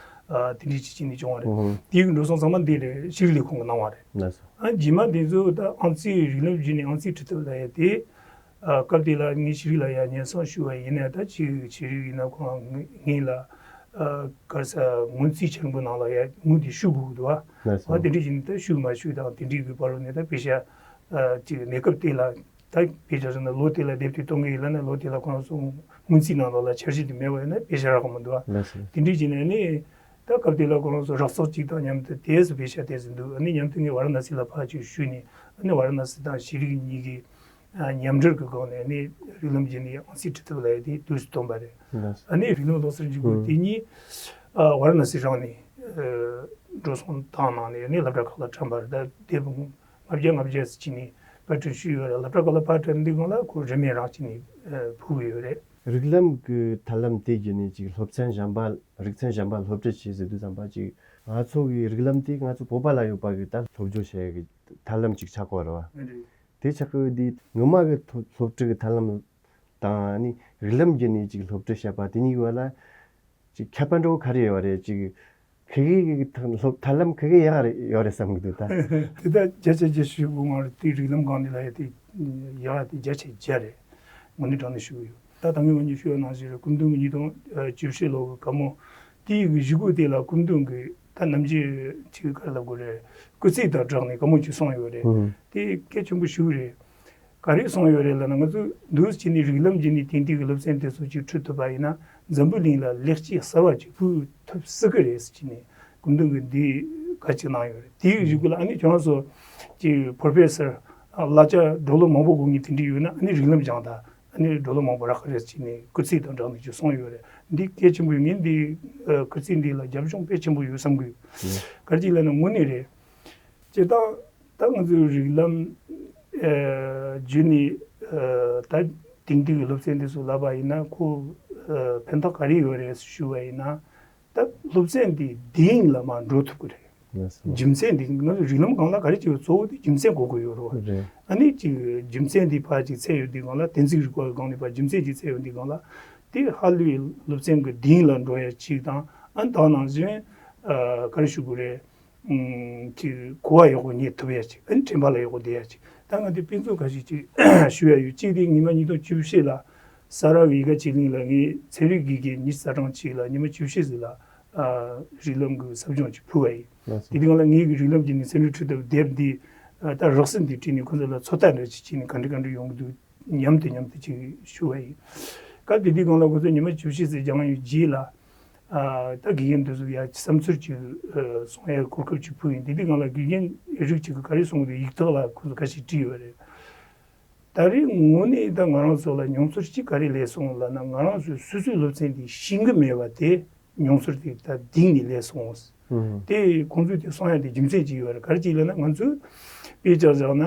ཨ་དེ་འདྲའི་ཅིག་བྱས་ནས་བྱུང་བ་རེད། ཨོ། དེའི་འགྲོ་སོང་ཚང་མ་འདི་རེད། ཤེས་རིག་ལས་ཁུངས་ཀྱིས་གནང་བ་རེད། ལགས་སོ། ཨ་རྗེས་མ་འདི་ཚོ་ད་ཨང་རྩིས་རིགས་ལམ་བརྒྱུད་ནས་ཨང་རྩིས་ཁྲིད་ཐབས་ལབ་ཡ་དེ། ཨ་སྐབས་དེ་ལ་ངས་ཤེས་རིག་ལ་ཡ་ཉེན་སྲུང་ཞུ་བ་ཡིན་ན་ད་ཅིག་ཤེས་རིག་ཡིན་ན་ཁོང་ངེད་ལ་ཨ་ག་རེ་ཟེར་ངོས་འཛིན་ཆེན་པོ་ནང་ལ་ཡ་ངོས་འདི་ཞུ་དགོས་ཀྱི་འདུག་ཨ། ལགས་སོ། ཨ་དེ་འདྲ་ཡིན་ད་ཞུ་མ་ཞུ་དང་དེ་འདྲའི་གི་བར་ལ་ནས་ད་དཔེ་ཆ་ཨ་ཅིག་གནས་སྐབས་དེ་ལ་ད་དཔེ་ཆ་ཟེར་ན་ལོ་དེ་ལ་དེབ་དེ་གཏོང་གི་ཡིན་ལབ་ན་ལོ་དེ་ལ་ཁོང་ཚོ་ངོས་འཛིན་ནང་ལོགས་ལ་འཆར་གཞི་དེ་མེད་པ་ཡིན་ན་དཔེ་ཆ་རག་གི་མི་འདུག་ཨ། ལགས་སོ། དེ་འདྲ་ཡིན་ནས་ནི། ད་སྐབས་དེ་ལ་ཁོ་རང་ཚོ་རགས་ཚོགས་གཅིག་དང་མཉམ་དུ་དེས་སུ་བེད་ཤ་དེས་སུ་འདུག་ཨ་ནི་མཉམ་དུ་ངས་ཝཱ་ར་ཎ་སི་ལ་ཕར་ཅིག་ཞུས་ནས་ཨ་ནི་ཝཱ་ར་ཎ་སི་དང་ཤེས་རིག་གཉིས་ཀྱི་ཨ་མཉམ་འབྲེལ་གྱི་སྒོ་ནས་ཨ་ནི་རིགས་ལམ་བརྒྱུད་ནས་ཨང་རྩིས་ཁྲིད་ཐབས་ལ་ཡ་དེ་དུས་སུ་བཏོན་པ་རེད། ལགས་སོ། ཨ་ནི་རིགས་ལམ་སློབ་གསར་འཇུག་སྒོ་ཨུ། དེ་གཉིས་ཨ་ཝཱ་ར་ཎ་སི་རང་ནས་ཨ་འགྲོ་སོང་བཏང་གནང་ནས་ཨ་ནི་སློབ་གྲྭ་ཁག་ལ་བཀྲམ་པ་རེད། ད་དེབ་ལྔ་བརྒྱ་ལྔ་བརྒྱ་ཟེར་གྱི་ནས་པར་སྐྲུན་ཞུས་ཡོད་རེད། སློབ་གྲྭ་ཁག་ལ་པར་བཀྲམ་དུས་སྒང་ལ་ཁོ་རིན་མེད་རག་གྱི་ནས་ཨ་ཕུལ་གྱི་ཡོད་རེད། རིགས་ལམ་གྱི་ཐབས་ལམ་དེ་བརྒྱུད་ནས་ཅིག་སློབ་ཚན་གཞན་པ་རིག་ཚན་གཞན་པ་སློབ་ཁྲིད་བྱེད་ཟེར་དུས་ཙམ་པ་ཅིག་ང་ཚོ་གི་རིགས་ལམ་དེ་ང་ཚོ་བོད་པ་ལ་ཡོད་པ་གི་ད་སློབ་སྦྱོང་བྱེད་ཡ་གི་ཐབས་ལམ་ཅིག་ཆགས་ཀྱི་ཡོད་རེད་བ། རེད། དེ་ཆགས་ཀྱི་ཡོད་དུས་སྔོན་མ་གི་ཐོ་སློབ་ཁྲིད་ཀྱི་ཐབས་ལམ་དང་ནི་རིགས་ལམ་བརྒྱུད་ནས་ཅིག་སློབ་ཁྲིད་བྱས་པ་དེ་གཉིས་ཀྱི་བར་ལ་ཅིག་ཁྱད་པར་འདྲ་བོ་ག་རེ་ཡོད་རེད། ཅིག་ཁི་གི་གི་ཐ་སློབ་ཐབས་ལམ་ཁི་གི་ཡག་རེད་ཡོད་རེད་བསམ་གི་འདུག་ད། དེ་ད་བརྒྱ་ཆ་བརྒྱ་ཞུ་དགོས་ང་རེད། དེ་རིགས་ལམ་སྒང་ནས་ལ་ཡ་དེ་ཡག་དེ་བརྒྱ་ཆ་བརྒྱ་རེད། དངོས་གནས་དྲང་གནས་ཞུ་གི་ཡོད། ད་ད་ངས་ང་གཉིས་ཞུ་བ་ནང་བཞིན་རེད། སྐུ་མདུན་གྱི་ཉིས་སྟོང་བཅུ་བཞི་ལོ་གི་སྐར་མོ་དེའི་གི་གཞུག་གུ་དེ་ལ་སྐུ་མདུན་གྱི་ད་ནམ་རྒྱུན་ཅིག་ག་རེ་ལབ་དགོས་རེད། སྐུ་ཚེ་དང་སྦྲགས་ནས་སྐར་མོ་ཅིག་གསུངས་ཡོད་རེད། ཨང་། དེ་གལ་ཆེན་པོ་ཞིག་རེད། ག་རེ་གསུངས་ཡོད་རེད་ལབ་ན་ང་ཚོས་འདུག་སེ་བྱས་ནས་རིགས་ལམ་བརྒྱུད་ནས་དེང་དུས་ཀྱི་སློབ་ཚན་དེ་ཚོ་ཅིག་ཁྲིད་ཐུབ་པ་ཡིན་ན་འཛམ་བུ་གླིང་ལ་ལེགས་སྐྱེས་གསར་བ་ཅིག་ཕུལ་ཐུབ་སྲིད་ཀྱི་རེད་ཟེར་བྱས་ནས་སྐུ་མདུན་གྱིས་འདི་བཀའ་ཅིག་གནང་ཡོད་རེད། དེའི་གཞུག་གུ་ལ་ཨ་ནི་ཁྱོད་རང་ཚོ་ཅིག་པོ་རོ་ཕེ་སར་གླ་ཆ་ཌོ་ལར་མང་པོ་དགོས་ངེས་དེ་འདྲ་ཡོད་ན་ཨ་ནི་རིགས་ལམ་སྦྱང་དང་ཨ་ནི་ཌོ་ལར་མང་པོ་རག་གི་རེད་ཟེར་བྱས་ནས་སྐུ་ཚེ་དང་སྦྲགས་ནས་ཅིག་གསུངས་ཡོད་རེད། འདི་གལ་ཆེན་པོ་ཡོད། ངས་འདི་སྐུ་ཚེ་འདི་ལ་རྒྱབ་ལྗོངས་དཔེ་ཆེན་པོ་ཡོད་བསམ་གི་ཡོད། ག་རེ་ཅིག་ལབ་ན་དངོས་གནས་རེད། སྤྱིར་བཏང་ད་ང་ཚོའི་རིགས་ལམ་ཨ་བརྒྱུད་ནས་ཨ་ད་དེང་དུས་ཀྱི་སློབ་ཚན་འདི་ཚོ་ལབ་པ་ཡིན་ན་ཁོ་ཨ་ཕན་ཐོགས་ག་རེ་ཡོད་རེད་ཞུ་བ་ཡིན་ན་ད་སློབ་ཚན་འདི་གཏིང་ལ་མར་འགྲོ་ཐུབ་ཀྱི་རེད། ལགས་སོ། རྒྱུ་མཚན་འདི་ང་ཚོ་རིགས་ལམ་སྒང་ལ་ག་རེ་བྱེད་པའི་གཙོ་བོ་དེ་རྒྱུ་མཚན་དགོས་ཀྱི་ཡོད་རེད། རེད། ཨ་ནི་ཅིག་རྒྱུ་མཚན་འདི་ཕར་ཅིག་ཚད་ཡོད་དུས་སྒང་ལ་གཏན་ཚིགས་རིག་པ་གི་སྒང་ནས་ཕར་རྒྱུ་མཚན་ཅིག་ཚད་ཡོད་དུས་སྒང་ལ་དེ་ཧ་ལས་སློབ་ཚན་གྱི་གཏིང་ལ་འགྲོ་ཡ་ཅིག་དང་ཨ་ནི་ད་ནང་བཞིན་ཨ་ག་རེ་ཞུ་དགོས་རེད། ཨུམ་ཅིག་གོ་བ་ཡག་པོ་རྙེད་ཐུབ་ཡ་ཅིག་ཨ་ནི་དྲན་པ་ལ་ཡག་པོ་བསྡད་ཡ་ཅིག་ད་ང་དེ་དཔེ་མཚོན་ཁ་ཤས་ཅིག་ཞུ་ཡ་ཡོད། གཅིག་དེ་ཉི་མ་ཉིས་སྟོང་བཅུ་བཞི་ལ་ས་རཱ་གི་ཡི་གེ་ཆེ་གླིང་ལ་ངས་ཚན་རིག་དགེ་རྒན་ཉི་ཤུ་རྩ་གྲངས་གཅིག་ལ་ཉི་མ་བཅུ་བཞི་ཟིག་ལ་ཨ་རིགས་ལམ་གྱི་ཟབ་སྦྱོང་ཅིག་ཕུལ་བ་ཡིན། ལགས་སོ། དེ་དུས་སྒང་ལ་ངས་གི་རིགས་ལམ་གྱི་ནི་ཚན་རིག་ཁྲིད་ཐབས་དེབ་འདི་ཨ་ད་རགས་ཟིན་འདི་བྲིས་ནས་ཁོ་ཚོ་ལ་ཚོད་ལྟ་འདྲ་ཅིག་བྱས་ནས་ག་འདྲ་ག་འདྲ་ཡོང་གི་འདུག་མཉམ་དུ་མཉམ་དུ་ཅིག་ཞུ་བ་ཡིན། སྐབས་དེ་དུས་སྒང་ལ་ཁོ་ཚོས་ཉི་མ་བཅུ་བཞི་ཙམ་སྦྱངས་ཡོད་རྗེས་ལ་ཨ་ད་དགེ་རྒན་དེ་ཚོ་ཡ་བསམ་ཚུལ་ཅིག་ཨ་གསུང་ཡ་གོ་སྐབས་ཅིག་ཕུལ་ཡིན། དེ་དུས་སྒང་ལ་དགེ་རྒན་རིགས་ཅིག་གིས་ག་རེ་གསུངས་འདུག་ཡིག་ཐོག་ལ་ཁོ་ཚོ་ཁ་ཤས་བྲིས་ཡོད་རེད། ད་རེས་དངོས་གནས་ད་ང་རང་ཚོ་ལ་མྱོང་ཚོར་གཅིག་ག་རེ་སླེབས་སོང་ལབ་ན་ང་རང་ཚོས་སོ་སོའི་སློབ་ཚན་འདི་ཤེས་ཀྱི་མེད་པ་དེ་མྱོང་ཚོར་དེ་ད་གཏིང་ནས་སླེབས་སོང་། ཨང་། དེ་ཁོང་ཚོས་དེ་གསུང་ཡ་དེ་རྒྱུ་མཚན་ཅིག་ཡོད་རེད། ག་རེ་ཅིག་ལབ་ན་ང་ཚོས་དཔེ་ཆ་བཞག་ན་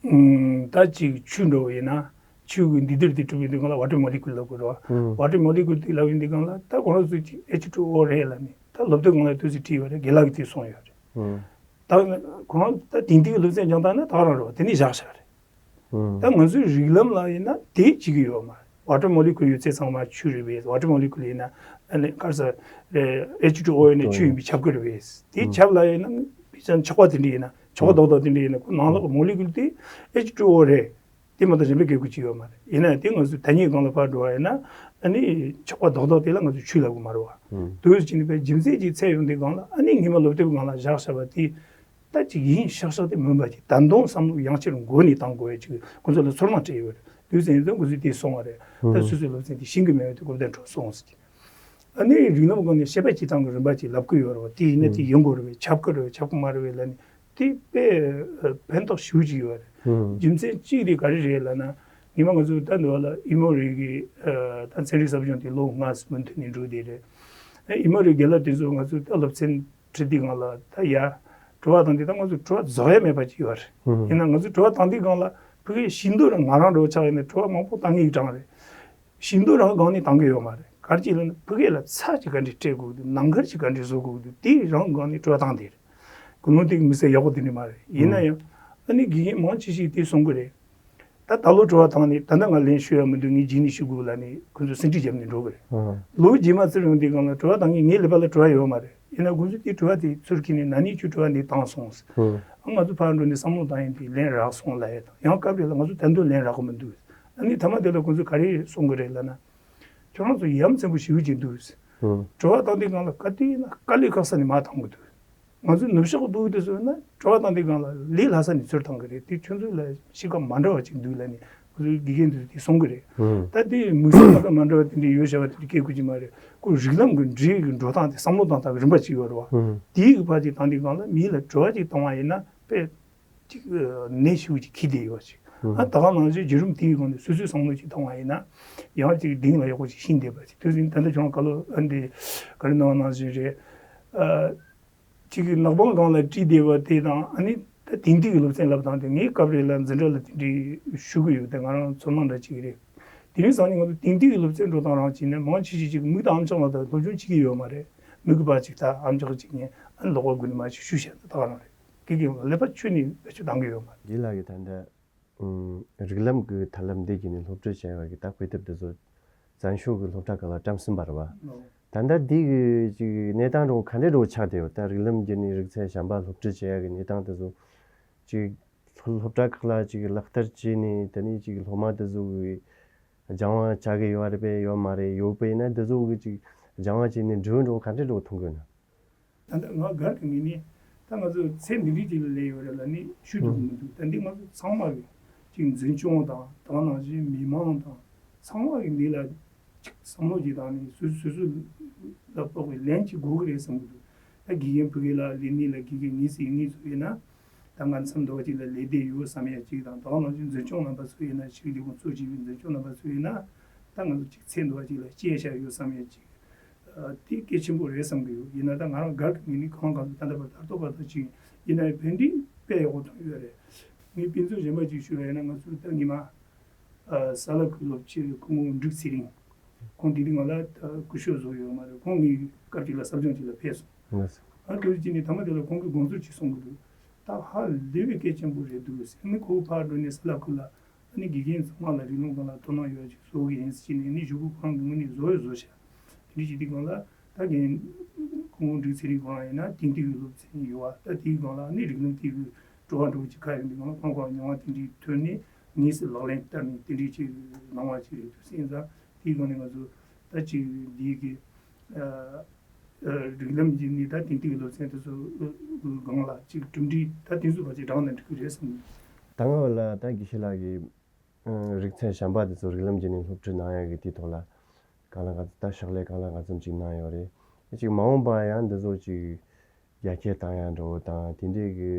ཨུམ་ད་ཅིག་ཆུ་འགྲོ་བ་ཡིན་ན་ཆུ་གི་འདི་དེར་དེ་གྲུབ་ཡོང་དུས་སྒང་ལ་ཝ་ཊར་མོ་ལེ་ཀུལ་ལབ་དགོས་རེད་བ། ཨང་། ཝ་ཊར་མོ་ལེ་ཀུལ་དེ་ལབ་ཡོང་དུས་སྒང་ལ་ད་ཁོང་རང་ཚོས་ཅིག་ཨེཆ་ཊུ་ཨོ་རེད་ལབ་ནས་ད་སློབ་དེབ་སྒང་ལ་དུས་ཚོད་བྲིས་ཡོད་རེད། རྒན་ལགས་ཀྱིས་དེ་གསུངས་ཡོད་རེད། ཨང་། ད་ཁོ་རང་ད་དེང་དུས་ཀྱི་སློབ་ཚན་སྦྱང་སྟངས་ནི་ད་ག་རང་རེད་བ། དེ་ནི་བཞག་བཞག་རེད། ཨང་། ད་ང་ཚོའི་རིགས་ལམ་ལ་ཡིན་ན་དེ་བྱེད་ཀྱི་ཡོད་མ་རེད། ཝ་ཊར་མོ་ལེ་ཀུལ་ཡོད་ཚད་ཚང་མ་ཆུ་རེད་པས། ཝ་ཊར་མོ་ལེ་ཀུལ་ཡིན་ན་ཨ་ནི་ག་རེ་ཟེར་རེད། ཨེཆ་ཊུ་ཨོ་ཡིན་ན་ཆུ་ཡིན་པས་ཁྱབ་ཀྱི་རེད་པས། དེ་ཨང་ཁྱབ་ལ་ཡིན་ན་དཔེ་ཆ་ཆག་པ་དེ་འདྲ་ཡིན་ན་ཆག་པ་ཨང་རྡོག་རྡོག་དེ་འདྲ་ཡིན་ན་ཁོ་ནང་ལོགས་ཀྱི་མོ་ལེ་ཀུལ་དེ་ཨེཆ་ཊུ་ཨོ་རེད། དེ་མ་གཏོགས་གཞན་པའི་དགོས་མཁོ་ཅིག་ཡོད་མ་རེད། ཡིན་ན་དེ་ང་ཚོས་ཐ་སྙད་སྒང་ལ་ཕར་འགྲོ་བ་ཡིན་ན་ཨ་ནི་ཆག་པ་རྡོག་རྡོག་དེ་ལ་ང་ཚོས་ཆུ་ལབ་དགོས་མ་རེད་བ། ཨང་། དུས་ཕྱིན་པའི་རྒྱུ་མཚན་ཅིག་ཚད་ཡོང་དུས་སྒང་ལ་ཨ་ནི་ངས་མ་སློབ་དེབ་སྒང་ལ་བཞག་བཞག་པ་དེ་ ད་ཅིག་ཡིན་ཤག་ཤག་དེ་མིན་པ་ཅིག་ད་དུང་བསམ་བློ་ཡང་བསྐྱར་འགོ་ནས་བཏང་དགོས་ཡ་ཅིག་ཁོ་ཚོ་ལ་ཚོར་སྣང་སྤྲད་ཡོད་རེད། དུས་ཚོད་ཡིན་ཙང་ཁོ་ཚོས་དེ་སོང་བ་རེད། ད་ཨང་། སོ་སོའི་སློབ་ཚན་དེ་ཤེས་ཀྱི་མེད་པ་དེ་གོ་བདེ་འཕྲོ་སོང་ཟེར་གྱི། ཨ་ནི་རིགས་ལམ་སྒང་ནས་བཤད་པ་བྱེད་སྟངས་ཀྱི་རིམ་པ་ཅིག་ལབ་ཀྱི་ཡོད་རེད་བ། དེ་ཡིན་ན་དེ་ཡིན་དགོས་རེད་བས། ཁྱབ་ཀྱི་རེད་བས། ཁྱབ་ཀྱི་མ་རེད་བས་ལབ་ནས་དེ་དཔེ་ཕན་ཐོགས་ཞེ་པོ་ཅིག་ཡོད་རེད། ཨང་། རྒྱུ་མཚན་གཅིག་དེ་ག་རེ་རེད་ལབ་ན། ཉི་མ་ང་ཚོ་ད་འདི་བ་ལ་ཨི་མོ་རི་གི་ད་ཚན་རིག་ཟབ་སྦྱོང་དེ་ལོ་ལྔ་ཙམ་མུ་མཐུད་ནས་འགྲོ་བསྡད་རེད། ཨི་མོ་རི་རྒན་ལགས་དེ་ཚོ་ང་ཚོ་ད་སློབ་ཚན་ཁྲིད་དུས་སྒང་ལ་ད་ཡ། དྲི་བ་དང་དེ་ད་ང་ཚོ་དྲི་བ་རྫོགས་ཡ་མེད་པ་ཅིག་ཡོད་རེད། ཨང་། ཡིན་ན་ང་ཚོ་དྲི་བ་བཏང་དུས་སྒང་ལ་ཕ་གིའི་ཤིང་རྡོ་རང་ང་རང་འདྲ་བོ་ཆགས་ཡིན་ན་དྲི་བ་མང་པོ་བཏང་གི་ཡོད་གྲང་རེད། ཤིང་རྡོ་རང་སྒང་ནས་བཏང་གི་ཡོད་མ་རེད། ག་རེ་བྱས་ལབ་ན་ཕ་གི་ལ་ཚྭ་ཅིག་ག་འདྲས་སྤྲད་དགོས་ཀྱི་འདུག་ནམ་མཁར་ཅིག་ག་འདྲས་བཟོ་དགོས་ཀྱི་འདུག་དེ་རང་སྒང་ནས་དྲི་བ་བཏང་དེ་རེད། ཀུན་སློང་དེ་གི་མི་ཚེ་ཡག་པོ་དེ་འདྲས་མ་རེད། ཡིན་ན་ཡང་ཨ་ནི་དགེ་རྒན་མང་ཆེ་ཞིག་དེ་གསུང་གི་རེད། ད་ད་ལོ་དྲི་བ་བཏང་ནས་ད་ལྟ་ང་ལན་ཞུ་ཡ་མི་འདུག་ངས་རྗེས་ནས་ཞུ་དགོས་ལབ་ནས་ཁོ་ཚོ་ཟིན་བྲིས་བརྒྱབ་ནས་འགྲོ་གི་རེད། ཨང་། ལོ་རྗེས་མ་ཚུར་ཡོང་དུས་སྒང་ལ་དྲི་བ་བཏང་མཁན་ངའི་ཀླད་པ་ལ་དྲི་བ་ཡོད་མ་རེད། ཡིན་ན་ཁོ་ཚོས་དེ་དྲི་བ་དེ་ཚུར་ཁྱེར་ནས་ན་ནིང་ཁྱོད་དྲི་བ་འདི་བཏང་སོང་། ཨང་། ཨ་ང་ཚོ་ཕར་འགྲོ་ནས་བསམ་བློ་བཏང་ཡིན་དེ་ལན་རག་སོང་ལབ་ཡ་དང་། ཡང་སྐབས་རེ་ལ་ང་ཚོ་ད་དུང་ལན་རག་གི་མི་འདུག་ཨ་ནི་མཐའ་མ་དེ་ལ་ཁོ་ཚོས་ག་རེ་གསུང་གི་རེད་ལབ་ན། ཁྱོད་རང་ཚོ་ཡ་མཚན་པོ་ཞེ་པོ་ཅིག་འདུག་ཨང་། དྲི་བ་བཏང་དུས་སྒང་ལ་ག་དུས་ཡིན་ན་དཀའ་ལས་ཁག་ས་ནས་མར་བཏང་གི་འདུག་ང་ཚོའི་ནུབ་ཕྱོགས་སྤུ་གུ་དེ་ཚོ་ཡིན་ན་དྲི་བ་བཏང་དུས་སྒང་ལ་ལས་སླ་ས་ནས་ཚུར་བཏང་གི་རེད། དེ་ཁྱོད་ཚོ་ལ་གཤིས་ཀ་མ་འདྲ་བ་ཅིག་འདུག་ལབ་ནས་ཁོ་ཚོའི་དགེ་རྒན་དེ་ཚོ་དེ་གསུང་གི་རེད། ཨང་། ད་དེ་དམིགས་བསལ་ཁ་ཁ་མ་འདྲ་བ་དེ་འདྲ་ཡོད་བྱ་བ་དེ་འདྲ་སྐད་ཁུར་གྱི་མ་རེད། ཁོ་རིགས་ལམ་གྱི་འགྲོས་ཀྱི་འགྲོ་སྟངས་དེ་བསམ་བློ་བཏང་སྟངས་ཀྱི་རིམ་པ་ཅིག་ཡོད་རེད་བ། ཨང་། དེའི་གི་བར་ཅིག་བཏང་དུས་སྒང་ལ་མི་ལ་དྲི་བ་ཅིག་བཏང་བ་ཡིན་ན་དཔེ་ཅིག་ནད་ཞིག་ཅིག་འཁྱེར་བསྡད་ཡོད་པ་ཅིག་ཨང་། ད་ག་ནང་བཞིན་བརྒྱུད་རིམ་དེའི་སྒང་ནས་སོ་སོའི་བསམ་བློ་ཅིག་བཏང་བ་ཡིན་ན་ཡང་ཅིག་གདེང་ལ་ཡག་པོ་ཅིག་ཤེས་བསྡད་པ་ཅིག་དེ་བཞིན་ད་ལྟ་ཁྱོད་རང་བཀའ་སློབ་ཨ་འདི་ག་རེ་གནང་བ་ནང་བཞིན་རེད། ཨ། གཅིག་གི་ནག་པང་སྒང་ལ་བྲིས་བསྡད་པ་དེ་དང་ཨ་ནི་ད་དེང་དུས་ཀྱི་སློབ་ཚན་ལབ་སྟངས་དེ་ངའི་སྐབས་རེ་ལ་འཛིན་གྲྭ་ལ་དེ་འདྲའི་ཞུ་གི་ཡོད་དེ་ང་རང་ཚོར་སྣང་འདྲ་ཅིག་རེད། དེ་རིང་སང་ཉིན་ང་ཚོ་དེང་དུས་ཀྱི་སློབ་ཚན་འགྲོ་སྟངས་རང་བྱས་ན་མང་ཆེ་ཤོས་ཅིག་མིག་དང་ཨམ་ཅོག་ལ་ད་སློབ་སྦྱོང་བྱེད་ཀྱི་ཡོད་མ་རེད། མིག་གི་པར་ཅིག་ད་ཨམ་ཅོག་ཅིག་ཉན་ཨ་ནི་ལོག་པ་དགོས་ནི་མ་ཅིག་ཞུ་བཤད་ན་ད་ག་རང་རེད། དེ་གི་ཀླད་པ་ཁྱོན་ནས་བེད་སྤྱོད་གཏང་གི་ཡོད་མ་རེད། འདི་ལ་གི་ད་ལྟ་ཨུམ། རིགས་ལམ་གྱི་ཐབས་ལམ་འདི་བརྒྱུད་ནས་སློབ་ཁྲིད་བྱས་པ་གི་ད་དཔེ་དེབ་འདི་ཚོ་བཙན་བྱོལ་གྱི་སློབ་གྲྭ་ཁག་ལ་བཀྲམ་ཟིན་པ་རེད་བ། ལོ། ད་ལྟ་འདི་གི་ཅིག་གནས་སྟངས་འགྲོ་ག་འདྲས་འགྲོ་ཆགས་བསྡད་ཡོད། ད་རིགས་ལམ་བརྒྱུད་ནས་རིག་ཚན་གཞན་པ་སློབ་ཁྲིད་བྱེད་ཡ་གི་གནས་སྟངས་དེ་ཚོ་ཅིག་སློབ་སློབ་གྲྭ་ཁག་ལ་ཅིག་ལག་བསྟར་བྱས་ནས་དེ་ནས་ཅིག་སློབ་མ་དེ་ཚོ་གི་སྦྱང་བ་བྱ་གི་ཡོད་རེད་པས་ཡོད་མ་རེད། ཡོད་པས་ན་དེ་ཚོ་གི་ཅིག་སྦྱང་བ་བྱས་ནས་འགྲོ་འགྲོ་ག་འདྲས་འགྲོ་མཐོང་གི་ཡོད་ན། ད་ལྟ་ང་སྒེར་གྱི་ངོས་ནས་ད་ང་ཚོ་ཚད་འདི་འདྲའི་ཅིག་ལ་སླེབས་ཡོད་རེད་ལབ་ནས་ཞུ་ཐུབ་ཀྱི་མི་འདུག་ད་འདི་ང་ཚོ་ཚང་མ་གི་ཅིག་འཛིན་སྐྱོང་དང་དེ་ནང་བཞིན་མི་མང་དང་ཚང་མ་གི་འདི་ལ་ཅིག་བསམ་བློ་ཅིག་བཏང་ནས་སོ་སོ་སོ་ལ་དཔག་པའི་ལན་ཅིག་དགོས་ཀྱི་རེད་བསམ་གྱི་འདུག་ད་དགེ་རྒན་ཕ་གི་ལ་ལས་གནས་ལ་དགེ་རྒན་ངེས་སེ་ངེས་ཚོ་ཡིན་ན་ད་ང་མཚམས་འདྲ་བ་ཅིག་ལ་ལས་བསྡད་ཡོད་བསམ་ཡ་ཅིག་དང་དེ་ནང་བཞིན་འཛིན་སྐྱོང་རྣམ་པ་ཚོ་ཡིན་ན་ཅིག་ལས་ཁུངས་གཙོ་བྱས་པའི་འཛིན་སྐྱོང་རྣམ་པ་ཚོ་ཡིན་ན་ད་ང་ཚོ་ཅིག་ཚད་འདྲ་བ་ཅིག་ལ་བཅད་བཞག་ཡོད་བསམ་ཡ་ཅིག་དེ་གལ་ཆེན་པོ་རེད་བསམ་གྱི་ཡོད། ཡིན་ན་ད་ང་རང་སྒེར་གྱི་ངོས་ནས་གང་གང་ལྟར་ད་ལྟ་བར་ད་ལྟ་བར་ད་ཅིག་ཡིན་ན་ཕན་འབྲས་དཔེ་ཡག་པོ་ཐོན་ཡོད་རེད། ངས་དཔེ་མཚོན་གཞན་པ་ཅིག་ཞུ་བ་ཡིན་ན་ང་ཚོ་ད་ཉི་མ་ཨ་ས་ལ་ཁུལ་སློབ་ཆེན་སྐུ་ངོ་འབྲུག་ཚེ་རིང་། ཁོང་དེ་དུས་ང་ལ་ད་སྐུ་ཞབས་བཟོ་ཡོད་མ་རེད། ཁོང་ངའི་སྐབས་ཅིག་ལ་ཟབ་སྦྱོང་ཅིག་ལ་ཕེབས་སོང་། ལགས་སོ། ཨ་དེ་ཅིག་ནས་ཐ་མ་དེ་ལ་ཁོང་གིས་དགོངས་ཚུལ་ཅིག་གསུང་གི་འདུག་ད་ཧ་ལས་པའི་གལ་ཆེན་པོ་རེད་འདུག་ཟེར་ནས་ཁོ་ཕར་འགྲོ་ནས་ས་ལ་ཁུལ་ལ། ཨ་ནི་དགེ་རྒན་ཚང་མ་ལ་རིགས་ལམ་སྒང་ལ་དོ་སྣང་ཡོད་ཅིག་བཟོ་གི་ཡིན་ཟེར་ནས་ནི་གཞུག་གུ་ཁོ་རང་གི་ངོས་ནས་བཟོ་ཡོད་བཟོ་ཤག་དེ་འདྲ་བྱེད་དུས་སྒང་ལ་ད་རྒན་སྐུ་ངོ་འབྲུག་ཚེ་རིང་ཁོ་རང་ཡིན་ན་དེང་དུས་ཀྱི་སློབ་ཚན་ཡོད་བ། ད་དེའི་སྒང་ལ་ཨ་ནི་རིགས་ལམ་དེ་གི་བྲོ་བ་འགྲོ་གི་ཅིག་ཁ་ཡོད་དུས་སྒང་ལ་ཁོང་ཁོ་རང་མྱོང་བ་དེ་འདྲའི་ཐོན་ནས་ངེས་སུ་ལག་ལེན་བསྟར་ནས་དེ་འདྲའི་ཅིག་གནང་བ་ཅིག་རེད་འདུག་སེམས་ཙང་དེའི་སྒང་ནས་ང་ཚོ་ད་ཅིག་འདིའི་གི་ཨ། རིགས་ལམ་གྱི་ནི་ད་དེང་དུས་ཀྱི་སློབ་ཚན་དེ་ཚོ་སྒང་ལ་ཅིག་གྲུབ་འབྲས་ད་དེ་ཚོ་བར་གྱི་སྦྲགས་ན་འགྲིག་གི་རེད་བསམ། ད་སྔ་བ་ལ་ད་དགེ་བཤེས་ལགས་ཀྱིས་རིག་ཚན་གཞན་པ་དེ་ཚོ་རིགས་ལམ་གྱི་ནི་སློབ་ཁྲིད་གནང་ཡག་གི་དེའི་ཐོག་ལ་གང་ལ་གང་ད་ཕྱག་ལས་གང་ལ་གང་འཚམ་ཅིག་གནང་ཡོད་རེད། ཅིག་མ་འོངས་པ་ཡང་འདི་ཚོ་ཅིག་རྒྱ་སྐྱེད་བཏང་ཡག་འགྲོ་བོ་དང་དེ་འདྲས་ཀྱི་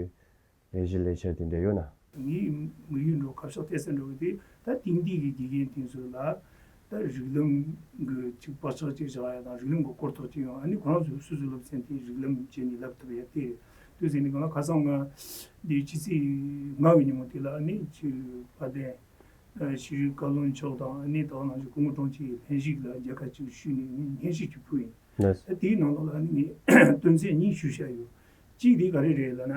ལས་གཞི་ལས་འཆར་དེ་འདྲ་ཡོད་ན། ངའི་དམིགས་ཡུལ་འགྲོ་ཁ་ཕྱོགས་གཏད་ས་འགྲོ་གི་དེ་ད་དེང་དུས་ཀྱི་དགེ་རྒན་དེ་ཚོ་ལ་ད་རིགས་ལམ་གྱི་ཅིག་བག་ཆགས་ཅིག་བཞག་ཡ་དང་རིགས་ལམ་གྱི་སྐོར་ཐོག་ཅིག་ཡོང་ཨ་ནི་ཁོ་རང་ཚོ་སོ་སོའི་སློབ་ཚན་དེ་རིགས་ལམ་བྱས་ནས་བསླབ་ཐུབ་ཡ་དེ་རེད། དུས་ཚོད་ནི་གང་ལ་ཁ་སང་ང་འདི་ཕྱི་ཚེས་ལྔ་བའི་ཉིན་མོ་དེ་ལ་ཨ་ནི་ཅིག་དཔལ་ལྡན་ཨ་ཤེས་རིག་བཀའ་བློན་མཆོག་དང་ཨ་ནི་ད་ག་ནང་བཞིན་སྐུ་ངོ་དྲུང་ཆེ་ལྷན་ཞུགས་ལ་མཇལ་ཁ་ཅིག་ཞུས་ནས་སྙན་ཞུ་ཅིག་ཕུལ་ཡིན། ལགས། ད་དེའི་ནང་ལོགས་ལ་ནི་ངས་དོན་ཚན་གཉིས་ཞུ་བཞག་ཡོད། གཅིག་དེ་ག་རེ་རེད་ལབ་ན།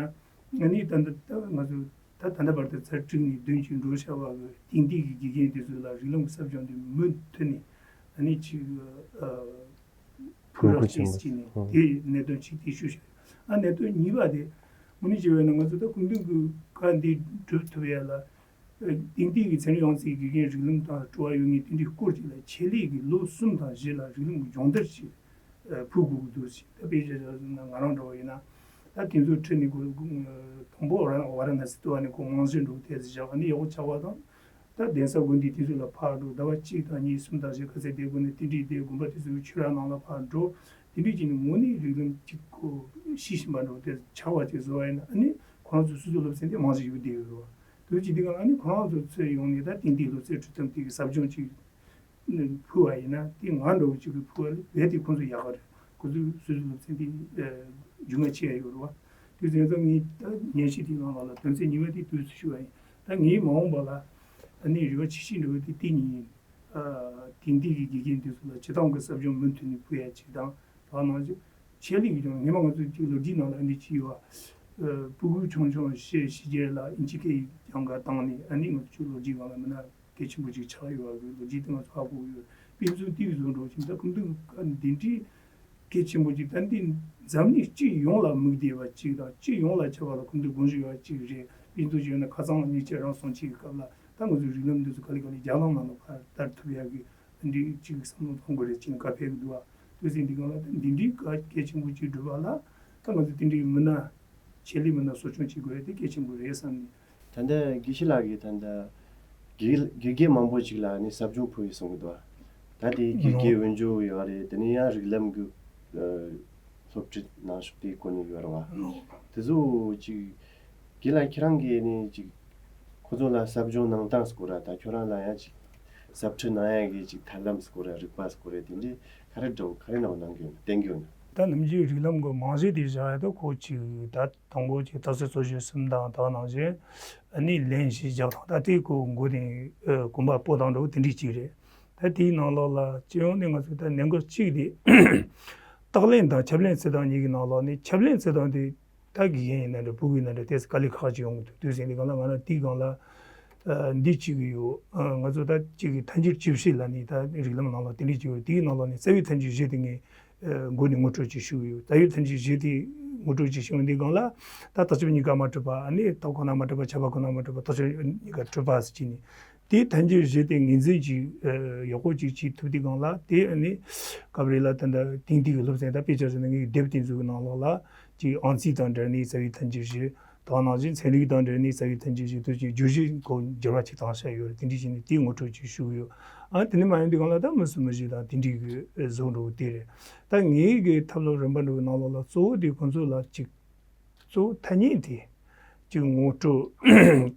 ང་ནི་ད་ལྟ་ད་ང་ཚོ་ད་ད་ལྟ་བར་དུ་ཚར་དྲུག་ནས་བདུན་ཅིག་འགྲོ་བཞག་པ་གི་དེང་དུས་ཀྱི་དགེ་རྒན་དེ་ཚོ་ལ་རིགས་ལམ་གྱི་ཟབ་སྦྱོང་དེ་མུ་མཐུད་ནས་ཨ་ནི་ཅིག་ཨ་ཕུལ་རོགས་བྱེད་ཟེར་ནས་དེ་གནད་དོན་གཅིག་དེ་ཞུ་བཞག་ཨ་གནད་དོན་གཉིས་པ་དེ་དངོས་གནས་བྱས་པ་ཡིན་ན་ང་ཚོ་ད་སྐུ་མདུན་གྱི་བཀའ་འདི་སྒྲུབ་ཐུབ་ཡ་ལ། དེང་དུས་ཀྱི་ཚན་རིག་དབང་རྩའི་དགེ་རྒན་རིགས་ལམ་དང་སྤྲོ་བ་ཡོད་མཁན་དེ་འདྲའི་སྐོར་ཅིག་ལ་ཆེད་ལས་ཀྱི་ལོ་གསུམ་དང་བཞི་ལ་རིགས་ལམ་གྱི་སྦྱོང་བརྡར་ཞིག་ཕུལ་དགོས་ཀྱི་འདུག་ཅེས། ད་དཔེ་ཆ་བཞག་ན་ང་རང་འདྲ་བོ་ཡིན་ན་ ད་དེ་ཚོའི་ཁྲོད་ནས་ཁོ་དང་པོ་ཝཱ་ར་ཝཱ་ར་ཎ་སི་དུ་བ་ནས་ཁོ་རྨང་གཞི་འགྲོ་དེ་བཞག་ཨ་ནི་ཡག་པོ་ཆགས་པ་དང་། ད་གདན་ས་དགོན་སྡེ་དེ་ཚོ་ལ་ཕར་འགྲོ་ཟླ་བ་གཅིག་དང་གཉིས་གསུམ་དང་བཞི་ག་ཚད་བསྡད་དགོས་ནས་དེ་འདྲའི་དེ་དགོན་པ་དེ་ཚོའི་ཆོས་ར་ནང་ལ་ཕར་འགྲོ། དེ་འདྲའི་བྱས་ནས་དངོས་གནས་རིགས་ལམ་གཅིག་གོ་ཤེས་བཞིན་པ་འགྲོ་དེ་ཆགས་པ་ཅིག་བཟོ་བ་ཡིན་ན་ཨ་ནི་ཁོ་རང་ཚོ་སོ་སོའི་སློབ་ཚན་དེ་རྨང་གཞི་ཡོད་བསྡད་ཡོད་རེད་བ། དེ་བྱས་དུས་གང་ཨ་ནི་ཁོ་རང་ཚོ་ཚོས་ཡོང་ནས་ད་ཏན་ཏན་སློབ་ཚན་ཁྲིད་ཐབས་དེ་གི་ཟབ་སྦྱོང་ཅིག་ཕུལ་བ་ཡིན་ན་དེ་ང་འདྲ་བོ་གཅིག་གིས་ཕུལ་བ་ལས་རྦད་དེ་ཁོང་ཚོ་ཡག་ག་རེད། ཁོང་ཚོས་སོ་སོའི་སློབ་ཚན་དེ་རྒྱུས་མངའ་ཆེ་ཡ་ཡོད་རེད་བ། དུས་ཚོད་ཚོ་ངས་ད་ཉན་ཤེས་དེའི་ནང་ལ་ལ་དོན་ཚན་གཉིས་པ་དེ་དུས་སུ་ཞུ་བ་ཡིན། ད་ངས་མ་འོངས་པ་ལ་ཨ་ནི་རེ་བ་ཆེ་ཤོས་འདྲ་བོ་དེ་དེ་གཉིས་ཡིན། དེང་དུས་ཀྱི་དགེ་རྒན་དེ་ཚོ་ལ་སྤྱིར་བཏང་གི་ཟབ་སྦྱོང་མུ་མཐུད་ནས་ཕུལ་ཡ་གཅིག་དང་། དེ་ནང་བཞིན་ཆེད་ལས་ཀྱི་ཀྱང་ཉི་མ་ང་ཚོའི་གཅིག་ལོ་རྒྱུས་ནང་ལ་ཨ་ནི་ཅི་ཡོད་བ། སྤུ་གུ་ཆུང་ཆུང་ཤེས་ཕྱི་རྒྱལ་ལ་ཨིན་ཇི་སྐད་ཡིག་སྦྱང་ག་བཏང་ནས་ཨ་ནི་ང་ཚོ་ལོ་རྒྱུས་སྒང་ལ་མི་སྣ་གལ་ཆེན་པོ་ཅིག་ཆགས་ཡོད་བ་གི་ལོ་རྒྱུས་དེ་ང་ཚོ་ཧ་གོ་གི་ཡོད། དཔེ་མཚོན་ཏིག་བཟོ་འགྲོ་ཅིག་ད་ཁོང་ཚོ་འདི་འདྲའི་གལ་ཆེན་པོ་ཅིག་ད་འདི་འཛམ་གླིང་སྤྱི་ཡོངས་ལ་དམིགས་བསྡད་པ་ཅིག་དང་སྤྱི་ཡོངས་ལ་ཁྱབ་པ་ལ་ཁོང་ཚོ་དགོངས་ཞུ་ཡོད་པ་ཅིག་རེད། དཔེ་མཚོན་ཅིག་ཡོད་ན་ཁ་སང་ཉེ་ཆར་རང་སོང་ཅིག་གི་སྐབས་ལ་ད་ང་ཚོའི་རིགས་ལམ་འདི་ཚོ་ག་ལེ་ག་ལེ་རྒྱ་ནག་ནང་ལ་ཕར་དར་ཐུབ་ཡ་གི་འདི་ཅིག་བསམ་བློ་གཏོང་དགོས་རེད་ཅེས་ནས་བཀའ་ཕེབས་འདུག་བ། དུས་ཚོད་འདི་གང་ལ་ད་འདི་འདྲའི་གལ་ཆེན་པོ་ཅིག་སྒྲུབ་པ་ལ་ད་ང་ཚོ་དེ་འདྲའི་མི་སྣ་ཆེད་ལས་མི་སྣ་གསོ་སྐྱོང་བྱེད་དགོས་ཡ་དེ་གལ་ཆེན་པོ་རེད་བསམ་ནས། ད་ལྟ་དགེ་བཤེས་ལགས་ཀྱིས་ད་ལྟ་དགེ་དགེ་རྒན་མང་པོ་ཅིག་ལ་ནི་ཟབ་སྦྱོང་ཕུལ་ཡོད་གསུང་གི་འདུག་ད་དེ་དགེ་རྒན་འོས་སྦྱོར་ཡོད་རེད། དེ་ནས་ཡང་རིགས་ལམ་གྱི་སློབ་ཁྲིད་གནང་ཕྱོགས་དེའི་སྐོར་ནས་ཡོད་རེད་བ། དེ་ཚོ་ཅིག་དགེ་ལགས་ཁྱེད་རང་གིས་ནི་ཅིག་ཁོ་ཚོ་ལ་ཟབ་སྦྱོང་གནང་སྟངས་སྐོར་ར་ད་ཁྱོད་རང་ལ་ཡང་ཅིག་ཟབ་ཁྲིད་གནང་ཡ་གི་ཅིག་ཐབས་ལམ་སྐོར་ར་རིག་པ་སྐོར་ར་དེ་འདྲའི་ག་རེ་འདྲ་བོ་ག་རེ་ནང་གནང་གི་ཡོད་ན་བསྟན་གི་ཡོད་ན། ད་ནམ་རྒྱུན་རིགས་ལམ་གྱི་རྨང་གཞི་དེ་བཞག་ཡ་ད་ཁོ་ཅིག་ད། དང་པོ་ཅིག་རྟགས་གསལ་རྩོད་གཞི་གསུམ་དང་དེ་ནང་བཞིན་ཨ་ནི་ལན་བཞི་རྒྱག་སྟངས་ད་དེའི་སྐོར་མགོ་དེ་ཨ་གོམ་པ་སྤོ་སྟངས་འདྲ་བོ་དེ་འདྲས་ཅིག་རེད། ད་དེའི་ནང་ལོགས་ལ་སྤྱི་ཡོངས་ནས་ང་ཚོས་ད་ནན་གོ་གཅིག་དེ་རྟགས་ལེན་དང་ཁྱབ་ལེན་ཚུལ་དང་གཉིས་ཀྱི་ནང་ལོགས་ནས་ཁྱབ་ལེན་ཚུལ་དང་དེ་ད་དགེ་རྒན་ཡིན་ན་འདྲ་ཕྲུ་གུ་ཡིན་ན་འདྲ་ཏོག་ཙམ་དཀའ་ལས་ཁག་ཅིག་ཡོང་གི་འདུག་དུས་ཟིན་དེ་གང་ལ་ང་རང་དེའི་སྒང་ལ་ཨ་འདི་གཅིག་གི་ཡོད། ཨ་ང་ཚོ་ད་གཅིག་གི་ཐལ་འགྱུར་བཅུ་བཞི་ལ་ནི་ད་རིགས་ལམ་ནང་ལ་དེ་འདྲས་ཅིག་ཡོད། དེའི་ནང་ལོགས་ནས་རྩ་བའི་ཐལ་འགྱུར་བཞི་དེ་ངས། ཨ་མགོ་ནས་ངོ་སྤྲོད་ཅིག་ཞུ་གི་ཡོད། རྩ་བའི་ཐལ་འགྱུར་བཞི་དེ་ངོ་སྤྲོད་ཅིག་ཞུ་འདི་སྒང་ལ་ད་རྟགས་ཁྱབ་གཉིས་ཀ་མ་གྲུབ་པ་ཨ་ནི་རྟགས་ཁོ་ན་མ་གྲུབ་པ་ཁྱབ་པ་ཁོ་ན་མ་གྲུབ་པ་རྟགས་ཁྱབ་གཉིས་ཀ་གྲུབ་པ་ཟེར་གྱི་ནི། དེའི་ཐལ་འགྱུར་བཞི་དེ་ངོས་འཛིན་ཅིག་ཨ་ཡག་པོ་ཅིག་བྱེད་ཐུབ་དུས་སྒང་ལ་དེ་ཨ་ནི་སྐབས་རེ་ལ་ད་ལྟ་དེང་དུས་ཀྱི་སློབ་ཚན་ད་དཔེ་ཆ་བཞག་ན་ངའི་དེབ་དེ་ཚོའི་ནང་ལོགས་ལ་ཅིག་ཨང་རྩིས་དང་འབྲེལ་ནས་རྩ་བའི་ཐལ་འགྱུར་བཞི། དེ་ནང་བཞིན་ཚན་རིག་དང་འབྲེལ་ནས་རྩ་བའི་ཐལ་འགྱུར་ཞིག་ཏུ་ཅིག་བརྗོད་གཞི་སྐོར་འགྱུར་བ་ཅིག་བཏང་བཞག་ཡོད་རེད། དེ་འདྲ་བྱས་ནས་དེའི་ངོ་སྤྲོད་ཅིག་ཞུ་གི་ཡོད། ཨ་དེ་ནས་མ་ཡིན་དུས་སྒང་ལ་ད་མི་སུ་མི་ཞིག་དང་དེ་འདྲའི་གི་བཟོ་འགྲོ་གི་དེ་རེད། ད་ངའི་གི་ཐབས་ལམ་རིམ་པ་འགྲོ་གི་ནང་ལོགས་ལ་གཙོ་བོ་དེ་ཁོང་ཚོ་ལ་ཅིག་གཙོ་བོ་ཐ་སྙད་དེ་ཅིག་ངོ་སྤྲོད་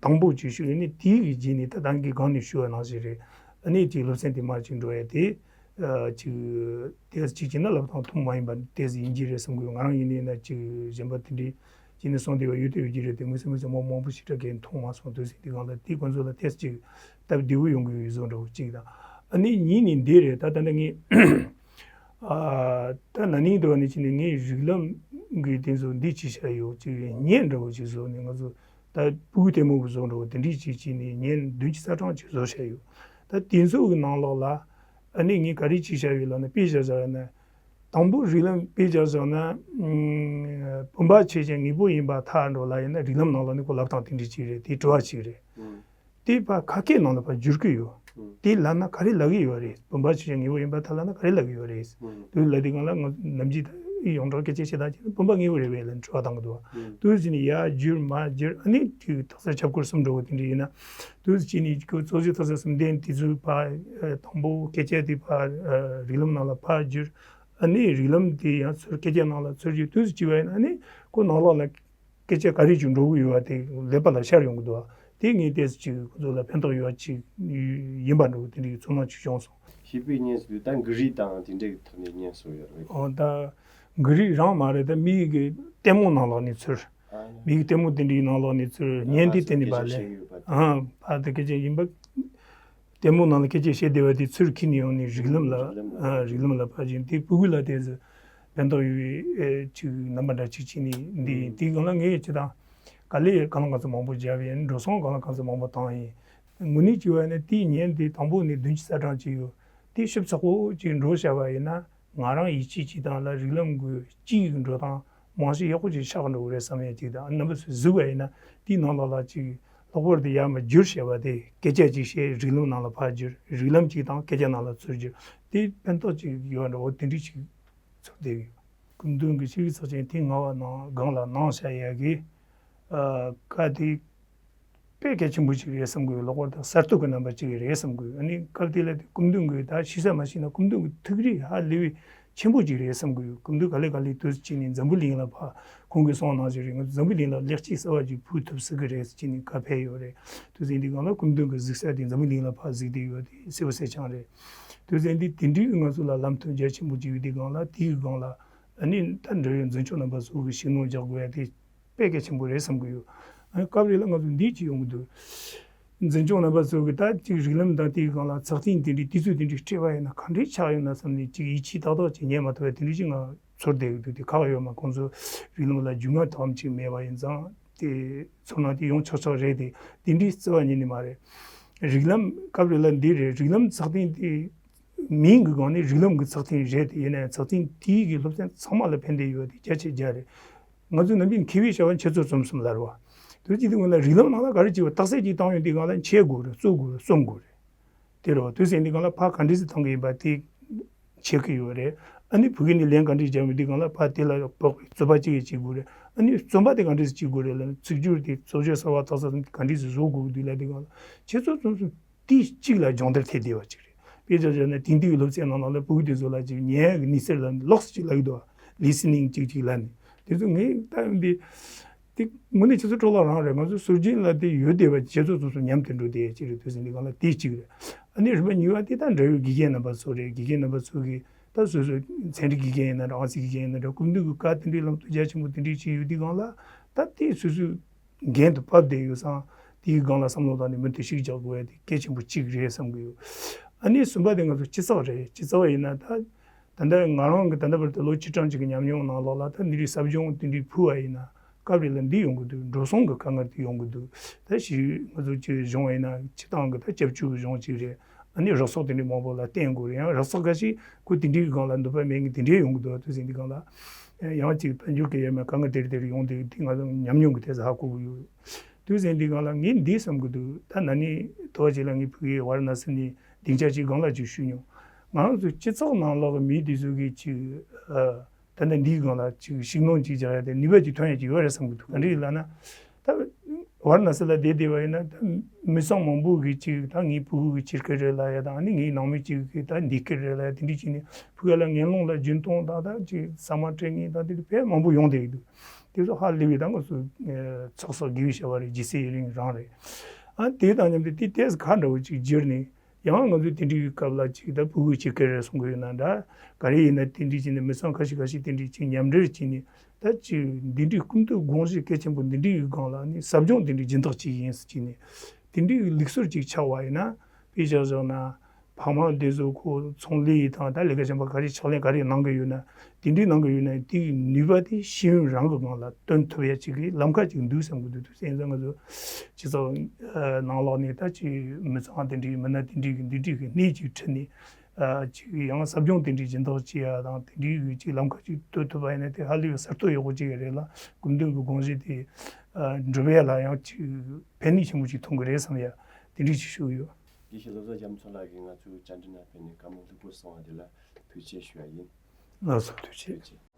དང་པོ་ཅིག་ཞུ་ཡོད་ནི་དེའི་གི་རྗེས་ནས་ད་ལྟ་གི་སྒང་ནས་ཞུ་བ་ནང་བཞིན་རེད། ཨ་ནི་ཅིག་སློབ་ཚན་དེ་མར་ཅིག་འགྲོ་ཡ་དེ། ཨ་ཅིག་ཏོག་ཙམ་ཅིག་བྱས་ན་བསླབ་སྟངས་ཐུན་མོང་མ་ཡིན་པ་ཏོག་ཙམ་ཡིན་གྱི་རེད་བསམ་གི་ཡོད། ང་རང་ཡིན་ནའི་ན་ཅིག་གཞན་པ་དེ་འདྲའི་བྱས་ནས་སོང་བསྡད་པ་ཡོད་དེ་ཡོད་ཀྱི་རེད་དེ་ངོས་ཟིན་ངོས་ཟིན་མང་མང་པོ་ཞིག་གྲགས་མཁན་མཐོང་མ་སོང་། དུས་ཟིན་དེ་གང་ལ་དེ་ཁོང་ཚོ་ལ་ཏོག་ཙམ་ཅིག་སྟབས་བདེ་བོ་ཡོང་གི་ཡོད་བཟོ་འདྲ་བོ་ཅིག་དང་། ཨ་ནི་གཉིས་ནི་འདི་རེད། ད་ད་ལྟ་ངས་ཨ་ད་ན་ནིང་འདྲ་བ་ནས་བྱས་ནས་ངས་རིགས་ལམ་གི་དེ་ཚོ་འདི་ཅིག་བྱས་ཡོད་ཅིག་བརྙན་འདྲ་བོ་ཅིག་བཟོ་ནས་ང་ཚོ་ད་སྤུ་གུ་ལྟད་མོ་གི་བཟོ་འདྲ་བོ་དེ་འདྲའི་ཅིག་བྱས་ནས་བརྙན་བདུན་ཅུ་རྩ་གྲངས་ཅིག་བཟོ་བྱས་ཡོད། ད་དེ་ཚོ་གི་ནང་ལོགས་ལ། ཨ་ནི་ངས་ག་རེ་ཅིག་བྱ་ཡོད་ལབ་ན་དཔེ་བཞག་བཞག་ན། དང་པོ་རིགས་ལམ་དཔེ་བཞག་བཞག་ན། ཨམ། བུམ་པ་ཆོས་ཅན་དངོས་པོ་ཡིན་པར་ཐལ་འགྲོ་ལབ་ཡིན་ན་རིགས་ལམ་ནང་ལ་ནི་ཁོ་ལབ་སྟངས་དེ་འདྲ་ཅིག་རེད། དེ་དྲི་བ་ཅིག་རེད། ཨང་། དེ་ཕར་ཁ་སྐད་ནང་ལ་ཕར་བསྒྱུར་གི་ཡོད། ཨང་། དེ་ལབ་ན་ག་རེ་ལབ་གི་ཡོད་རེད། བུམ་པ་ཆོས་ཅན་དངོས་པོ་ཡིན་པར་ཐལ་ལབ་ན་ག་རེ་ལབ་གི་ཡོད་རེད། ཨང་། དེ་ལབ་དུས་སྒང་ལ་ང་ནམ་རྒྱུན་ད་ཡོངས་གྲགས་སྐད་ཆ་བཤད་སྟངས་ཅིག་ནི་བུམ་པ་དངོས་པོ་རེད་པས་ལབ་ནས་དྲི་བ་བཏང་གི་འདུག་ཨང་། དེ་བཞིན་ཡར་བསྒྱུར་མར་བསྒྱུར་ཨ་ནི་དེ་རྟགས་གསལ་ཁྱབ་སྐོར་གསུམ་འགྲོ་གི་དེ་འདྲ་ཡིན་ན། དེ་བཞིན་ནི་ཁོ་རྩོད་གཞི་རྟགས་གསལ་གསུམ་ལྡན་དེ་ཚོའི་ཕར་ཨ་དང་པོ་སྐད་ཆ་དེ་ཕར་ཨ་རིགས་ལམ་ནང་ལ་ཕར་བསྒྱུར། ཨ་ནི་རིགས་ལམ་དེ་ཡང་ཚུར་སྐད་ཆ་ནང་ལ་ཚུར་བསྒྱུར་དུས་སུ་བྱས་པ་ཡིན་ན་ཨ་ནི་ཁོ་ནང་ལོགས་ལ་སྐད་ཆ་ག་རེ་ཅིག་འགྲོ་གི་ཡོད་པ་དེ་ཀླད་པ་ལ་ཤར་ཡོང་གི་འདུག་བ། དེ་ངས་ཏོག་ཙམ་ཅིག་ཁོ་ཚོ་ལ་ཕན་ཐོགས་ཡོད་པ་ཅིག་ཡིན་པ་འདྲ་བོ་དེ་འདྲའི་ཚོར་སྣང་ཅིག་བྱུང་སོང་། ཞིག་པའི་ཉིན་སུ་ད་གྷི་རི་དང་དེ་འདྲའི་ཐོག་ནས་ཉན་སོང་ཡོད་རེད། ཨོ་ད་གྷི་རི་རང་མ་རེད། ད་མི་གི་ལྟད་མོ་ནང་ལོགས་ནས་ཚུར། ཨ་མི་གི་ལྟད་མོ་དེ་འདྲའི་ནང་ལོགས་ནས་ཚུར་ཉན་དེ་བསྟན་ནས་པ་ལས། ཨ་ཕ་དེ་སྐད་ཆ་ཡིན་པ། ལྟད་མོ་ནང་ལ་སྐད་ཆ་བཤད་བསྡད་པ་དེ་ཚུར་ཁྱེར་ནས་ཡོང་ནས་རིགས་ལམ་ལ། རིགས་ལམ་ལ། ཨ་རིགས་ལམ་ལ་ཕར་ཕྱིན་དེ་སྤུ་གུ་ལ་དེ་ཚོ་ཕན་ཐོགས་ཡོད་པའི་ཨེ་ཅིག་རྣམ་པ་འདྲ་ཅིག་བྱས་ནས་འདི་ཡིན། དེའི་སྒང་ལ་ངས་ཅི་དང་དཀའ་ལས་གང་ལ་གང་འཚམ་མང་པོ་བརྒྱབ་ཡིན། འགྲོ་སོང་གང་ལ་གང་འཚམ་མང་པོ་བཏང་ཡིན། དངོས་གནས་བྱས་པ་ཡིན་ན་དེའི་ཉིན་དེ་དང་པོ་ནས་བདུན་ཅུ་རྩ་གྲངས་ཅིག་ཡོད། དེ་ཞིབ་ཚགས་པོ་ཅིག་འགྲོ་བྱ་བ་ཡིན་ན། ང་རང་ཡིད་ཆེས་བྱེད་སྟངས་ལ་རིགས་ལམ་གྱི་སྤྱི་ཡི་འགྲོ་སྟངས་རྨང་གཞི་ཡག་པོ་ཅིག་ཆགས་འགྲོ་གི་རེད་བསམ་ཡ་ཅིག་དང་། རྣམ་པ་ཚོས་གཟིགས་པ་ཡིན་ན་དེའི་ནང་ལོགས་ལ་ཅིག་ལྷག་པར་དུ་ཡར་མར་བསྒྱུར་བྱས་པ་དེ་སྐད་ཆ་ཅིག་བཤད། རིགས་ལམ་ནང་ལ་ཕར་བསྒྱུར། རིགས་ལམ་ཅིག་དང་སྐད་ཆ་ནང་ལ་ཚུར་བསྒྱུར། དེ་ཕན་ཐོགས་ཅིག་ཡོད་འགྲོ་བ་དེ་འདྲ་ཅིག་ཚོར་བསྡད་ཡོད། སྐུ་མདུན་གྱི་ཆིབས་ཞབས་ཚོགས་ཆེན་ཐེངས་ལྔ་པ་ནང་སྒང་ལ་གནང་བཞག་ཡ་གི་ཨ་བཀའ་དེ་དཔེ་གལ་ཆེན་པོ་ཅིག་རེད་བསམ་གི་ཡོད། ལྷག་པར་དུ་གསར་གཏོད་ཀྱི་རྣམ་པ་ཅིག་རེད་བསམ་གི་ཡོད། ཨ་ནི་སྐབས་དེ་ལ་དེ་སྐུ་མདུན་གྱི་ད་ཤེས་བྱ་མ་ཤེས་ན་སྐུ་མདུན་གྱི་ཐུགས་རིག་ཧ་ལས་པའི་ཆེན་པོ་ཅིག་རེད་བསམ་གི་ཡོད། སྐུ་མདུན་ག་ལེ་ག་ལེ་དུས་ཅིག་ནས་འཛམ་བུ་གླིང་ལ་ཕར་ཁོང་གིས་གསུངས་གནང་བཞིན་རེད། ང་ཚོ་འཛམ་བུ་གླིང་ལ་ལེགས་སྐྱེས་གསར་བ་ཅིག་ཕུལ་ཐུབ་སྲིད་གི་རེད་ཟེར་ནས་བཀའ་ཕེབས་ཡོད་རེད། དུས་ཚོད་འདི་སྒང་ལ་སྐུ་མདུན་གྱི་གཟིགས་ས་དེ་འཛམ་བུ་གླིང་ལ་ཕར་གཟིགས་བསྡད་ཡོད་དེ་གསལ་པོ་གསལ་རྐྱང་རེད། དུས་ཚོད་འདི་དེ་འདྲའི་ང་ཚོ་ལ་ལམ་སྟོན་རྒྱ་ཆེན་པོ་ཅིག་ཡོད་དེ་སྒང་ལ་དེའི་སྒང་ལ་ཨ་ནི་ད་འབྲེལ་ཡོད་འཛིན་སྐྱོང་རྣམ་པ་ཚོ་གི་ཤུགས་སྣོན་རྒྱག་དགོས་ཡ་དེ་དཔེ་གལ་ཆེན་པོ་རེད་བསམ་གི་ཡོད། ཨ་ནི་སྐབས་རེ་ལ་ང་ཚོ་འདི་ཅིག་ཡོང་གི་འདུག་འཛིན་སྐྱོང་རྣམ་པ་ཚོ་གི་ད་ཅིག་རིགས་ལམ་དང་དེའི་སྒང་ལ་ཚགས་ཐིང་དེ་འདྲའི་དུས་ཚོད་དེ་འདྲའི་སྤྲད་པ་ཡིན་ན་ག་འདྲའི་ཆགས་ཡོད་ན་བསམ་ནས་ཅིག་ཡིད་ཆེས་ཏག་ཏག་ཅིག་རྙེད་མ་ཐུབ་པ་དེ་འདྲའི་ཅིག་ང་ཚོར་བསྡད་ཡོད་འདུག་དེ་ཁག་ཡོད་མ། ཁོང་ཚོ་རིགས་ལམ་ལ་རྒྱུས་མངའ་ཐམས་ཅད་མེད་པ་ཡིན་ཙང་དེ་ཚོར་སྣང་དེ་ཡོང་ཆོག་ཆོག་རེད་དེ། དེ་འདྲའི་རྩ་བ་ཉིད་ནས་མ་རེད། རིགས་ལམ་སྐབས་རེ་ལ་འདི་རེད། རིགས་ལམ་ཚགས་ཐིང་དེ་མིང་གི་སྒང་ནས་རིགས་ལམ་གྱི་ཚགས་ཐིང་རེད་དེ། ཡིན་ནའང་ཚགས་ཐིང་དེའི་གི་སློབ་ཚན་ཚང་མ་ལ་ཕན་བདེ་ཡོད་དེ་བརྒྱ་ཆ་བརྒྱ་རེད། ང་ཚོ་ནམ་རྒྱུན་མཁས་པའི་བྱ་བ་འཆད་རྩོད་རྩོམ་གསུམ་ལབ་རེད་བ། དེ་ཅི་དེ་སྔོན་ལ་རིགས་ལམ་ནང་ལ་ག་རེ་བྱས་པ་རྟགས་གསལ་ཅིག་བཏང་ཡོང་དུས་སྒང་ལ་འཆད་དགོས་རེད། རྩོད་དགོས་རེད། རྩོམ་དགོས་རེད། དེ་རེད་བ། དུས་ཟིན་དུས་སྒང་ལ་ཕར་ག་འདྲས་སེ་བཏང་གི་ཡིན་པ་དེ་འཆད་ཀྱི་ཡོད་རེད། ཨ་ནི་བོད་སྐད་ནས་ལན་ག་འདྲས་རྒྱབ་ཡོང་དུས་སྒང་ལ་ཕར་དེ་ལ་དཔག་པའི་རྩོད་པ་གཅིག་གིས་བྱེད་དགོས་རེད། ཨ་ནི་རྩོམ་པ་དེ་ག་འདྲས་སེ་བྱེད་དགོས་རེད་ལབ་ན་ཚིག་སྦྱོར་དེ་རྩོམ་གཞི་གསར་བ་བཏགས་ས་ག་འདྲས་སེ་བཟོ་དགོས་འདུག་ལབ་དུས་སྒང་ལ་འཆད་རྩོད་རྩོམ་གསུམ་དེ་གཅིག་ལ་སྦྱོང་བརྡར་ཐེབས་བསྡད་པ་ཅིག་རེད། དཔེ་ཆ་བཞག་ན་དེང་དུས་ཀྱི་སློབ་ཚན་ནང་ལ་བོད་སྐད་དེ་ཚོ་ལ་ཅིག་ཉན་ཡག་གི་དམིགས་བསལ་ལ་ལོགས་སུ་ཅིག་ལབ་ཀྱི་འདུག་ལི་སི་ནིང་ཅིག་ཅིག་ལབ་ནས་དེ་ཚོ་ངས་ལྟ་ཡོང་དུས། དེ་དངོས་གནས་ཁྱེད་ཚོ་སྤྲོ་བ་རང་རེད། ང་ཚོ་སྲོལ་རྒྱུན་ལ་དེ་ཡོད་བསྡད་པ་འཆད་རྩོད་རྩོམ་གསུམ་མཉམ་དུ་འགྲོ་བསྡད་ཡ་ཅིག་རེད། དུས་ཟིན་དུས་སྒང་ལ་དེ་གཅིག་རེད། ཨ་ནི་རིམ་པ་གཉིས་པ་དེ་ད་འབྲེལ་ཡོད་དགེ་རྒན་རྣམ་པ་ཚོ་རེད། དགེ་རྒན་རྣམ་པ་ཚོ་གིས་ད་སོ་སོའི་ཚན་རིག་དགེ་རྒན་ཡིན་ན་རེད། ཨང་རྩིས་དགེ་རྒན་ཡིན་ན་རེད། སྐུ་མདུན་གྱི་བཀའ་དེ་འདྲའི་ལམ་སྟོན་རྒྱ་ཆེན་པོ་དེ་འདྲའི་ཅིག་ཡོད་དུས་སྒང་ལ་ད་དེ་སོ་སོའི་འགན་དུ་བབས་བསྡད་ཡོད་ཙང་དེའི་སྒང་ལ་བསམ་བློ་བཏང་ནས་མུ་མཐུད་ཤུགས་རྒྱག་དགོས་ཡ་དེ་གལ་ཆེན་པོ་གཅིག་རེད་བསམ་གྱི་ཡོད། ཨ་ནི་གསུམ་པ་དེ་ང་ཚོ་སྤྱི་ཚོགས་རེད། སྤྱི་ཚོགས་ཡིན་ན་ད། ད་ལྟ་ང་རང་གི་ད་ལྟ་བར་དུ་ལོ་བཅུ་གྲངས་ཅིག་གི་ཉམས་མྱོང་ནང་ལོགས་ལ་ད་འདི་རིགས་ཟབ་སྦྱོང་དེ་འདྲའི་ཕུལ་བ་ཡིན་ན་སྐབས་རེ་ལ་འདི་ཡོང་གི་འདུག་འགྲོ་སོང་གི་དཀའ་ངལ་དེ་ཡོང་གི་འདུག་ད་ཞིག་ང་ཚོ་ཅིག་གཞུང་ཡིན་ན་སྤྱི་བཏང་གི་ད་སྐྱབས་བཅོལ་གྱི་གཞུང་ཅིག་རེད། ཨ་ནི་རགས་ཚོགས་དེ་འདྲའི་མང་པོ་ལ་བརྟེན་དགོས་རེད། ཡང་རགས་ཚོགས་ཁ་ཤས་ཁོ་དེ་འདྲའི་གི་སྒང་ལ་འདོད་པ་མེད་མཁན་དེ་འདྲའི་ཡོང་གི་འདུག་དུས་ཟིན་དུས་སྒང་ལ་ཡང་ཅིག་དཔལ་འབྱོར་གྱི་ཡ་མ་དཀའ་ངལ་དེ་རིགས་དེ་རིགས་ཡོང་དུས་དེ་ང་ཚོ་ཉམས་མྱོང་གི་ཐད་ལ་ཧ་གོ་གི་ཡོད། དུས་ཟིན་དུས་སྒང་ལ་ངས་འདི་བསམ་གི་འདུག་ད་ན་ནིང་དུ་བ་ཅིག་ལ་ངས་ཕ་གིའི་ཝཱ་ར་ཎ་སི་ནས་སྡིངས་ཆ་ཅིག་སྒང་ལ་ཅིག་ཞུས་མྱོང་། ང་རང་ཚོ་སྤྱི་ཚོགས་ནང་ལོགས་ཀྱི་མི་དེ་ཚོ་གིས་ཅིག་ཨ། ད་ལྟ་འདིའི་སྒང་ལ་ཅིག་ཤུགས་སྣོན་ཅིག་རྒྱག་ཡ་དེ་ནུས་པ་ཅིག་ཐོན་ཡ་ཅིག་ཡོད་རེད་བསམ་གི་འདུག་ག་འདྲ་ཡིན་ལབ་ན། ད་ཝཱ་ར་ཎ་སི་ལ་བསྡད་བསྡད་པ་ཡིན་ན་ད་མི་ཚང་མང་པོ་གིས་ཅིག་ད་ངའི་ཕྲུ་གུ་གི་ཁྱེར་གི་རེད་ལབ་ཡ་དང་ཨ་ནི་ངའི་ནང་མི་ཅིག་གིས་ད་འདི་ཁྱེར་རེད་ལབ་ཡ་དེ་འདྲ་བྱས་ནས་ཕ་གི་ལ་ངན་སློང་ལ་རྒྱུན་གཏོང་དང་ད་ཅིག་ཟ་མ་སྤྲད་མཁན་དང་དེ་འདྲ་དཔེ་མང་པོ་ཡོང་བསྡད་ཀྱི་འདུག་དེ་ཚོ་ཧ་ལས་པའི་ད་ང་ཚོ་ཚགས་ཚགས་དགེ་བའི་བྱ་བ་རེད། ཇི་སྲིད་ཡུན་རིང་རང་རེད། ཨ་དེ་དང་མཉམ་དུ་དེ་ཏོག་ཙམ་ཁག་འདྲ་བོ་ཅིག་གྱུར་ནས། ཡང་ང་ཚོས་དེ་འདྲའི་སྐབས་ལ་ཅིག་ད་ཕྲུ་གུ་ཅིག་སྐྱེ་རེ་སོང་གི་ཡོད་ན་འདྲ། ག་རེ་ཡིན་ན་དེ་འདྲའི་ཅིག་ནས་མི་ཚང་ཁ་ཤས་ཁ་ཤས་དེ་འདྲའི་ཅིག་མཉམ་འབྲེལ་བྱས་ནས་ད་ཅིག་འདི་འདྲའི་ཀུན་སྤྱོད་དགོངས་གཞི་གལ་ཆེན་པོ་འདི་འདྲའི་སྒང་ལ་ནི་ཟབ་སྦྱོང་དེ་འདྲའི་སྦྱིན་བདག་ཅིག་ཡིན་ཟེར་གྱི་ནས་དེ་འདྲའི་ལུགས་སྲོལ་ཅིག་ཆགས་པ་ཡིན་ན་དཔེ་བཞག་བཞག་ན་ཕ་མ་དེ་ཚོ་ཁོ་ཚོང་ལས་དང་ད་ལས་ཀ་གཞན་པ་ག་རེ་ཕྱག་ལས་ག་རེ་གནང་གི་ཡོད་ན། དེ་འདྲའི་ནང་གི་ཡོད་ན་དེའི་ནུས་པ་དེ་ཤེས་ཡོན་རང་གི་ངང་ལ་སྟོན་ཐུབ་ཡ་ཅིག་གི་ལམ་ཁ་ཅིག་འདུག་བསམ་གི་འདུག་དུས་ཙང་ང་ཚོ་སྤྱི་ཚོགས་ནང་ལོགས་ནས་ད་ཅིག་མི་ཚང་དེ་འདྲའི་མི་སྣ་དེ་འདྲའི་གི་འདི་འདྲའི་གི་སྣེ་ཅིག་ཁྲིད་ནས་ཅིག་ཡང་ཟབ་སྦྱོང་དེ་འདྲའི་སྦྱིན་བདག་བྱེད་ཡ་དང་དེ་འདྲའི་གི་ཅིག་ལམ་ཁ་ཅིག་གཏོད་ཐུབ་པ་ཡིན་ན་དེ་ཧ་ལས་པའི་གསར་གཏོད་ཡག་པོ་ཅིག་རེད་ལ་སྐུ་མདུན་གི་དགོངས་གཞི་དེ་འགྲུབ་ཡ་ལ་ཡང་ཅིག་ཕན་ནུས་ཆེན་པོ་ཅིག་ཐོན་གི་རེད་བསམ་ཡ་དེ་འདྲའི་ཅིག་ཞུ་གི་ཡོད། དགེ་བཤེས་བློ་བཟང་རྒྱ་མཚོ་ལགས་ཀྱིས་ང་ཚོའི་བཅར་འདྲི་ནང་ཕེབས་ནས་བཀའ་མོལ་ལྷུག་པོ་གསུངས་པ་དེ་ལ་ཐུགས་རྗེ་ཆེ་ཞུ་ཡ་ཡིན། ལགས་སོ། ཐུགས་རྗེ་ཆེ། ཐུགས་རྗེ་ཆེ།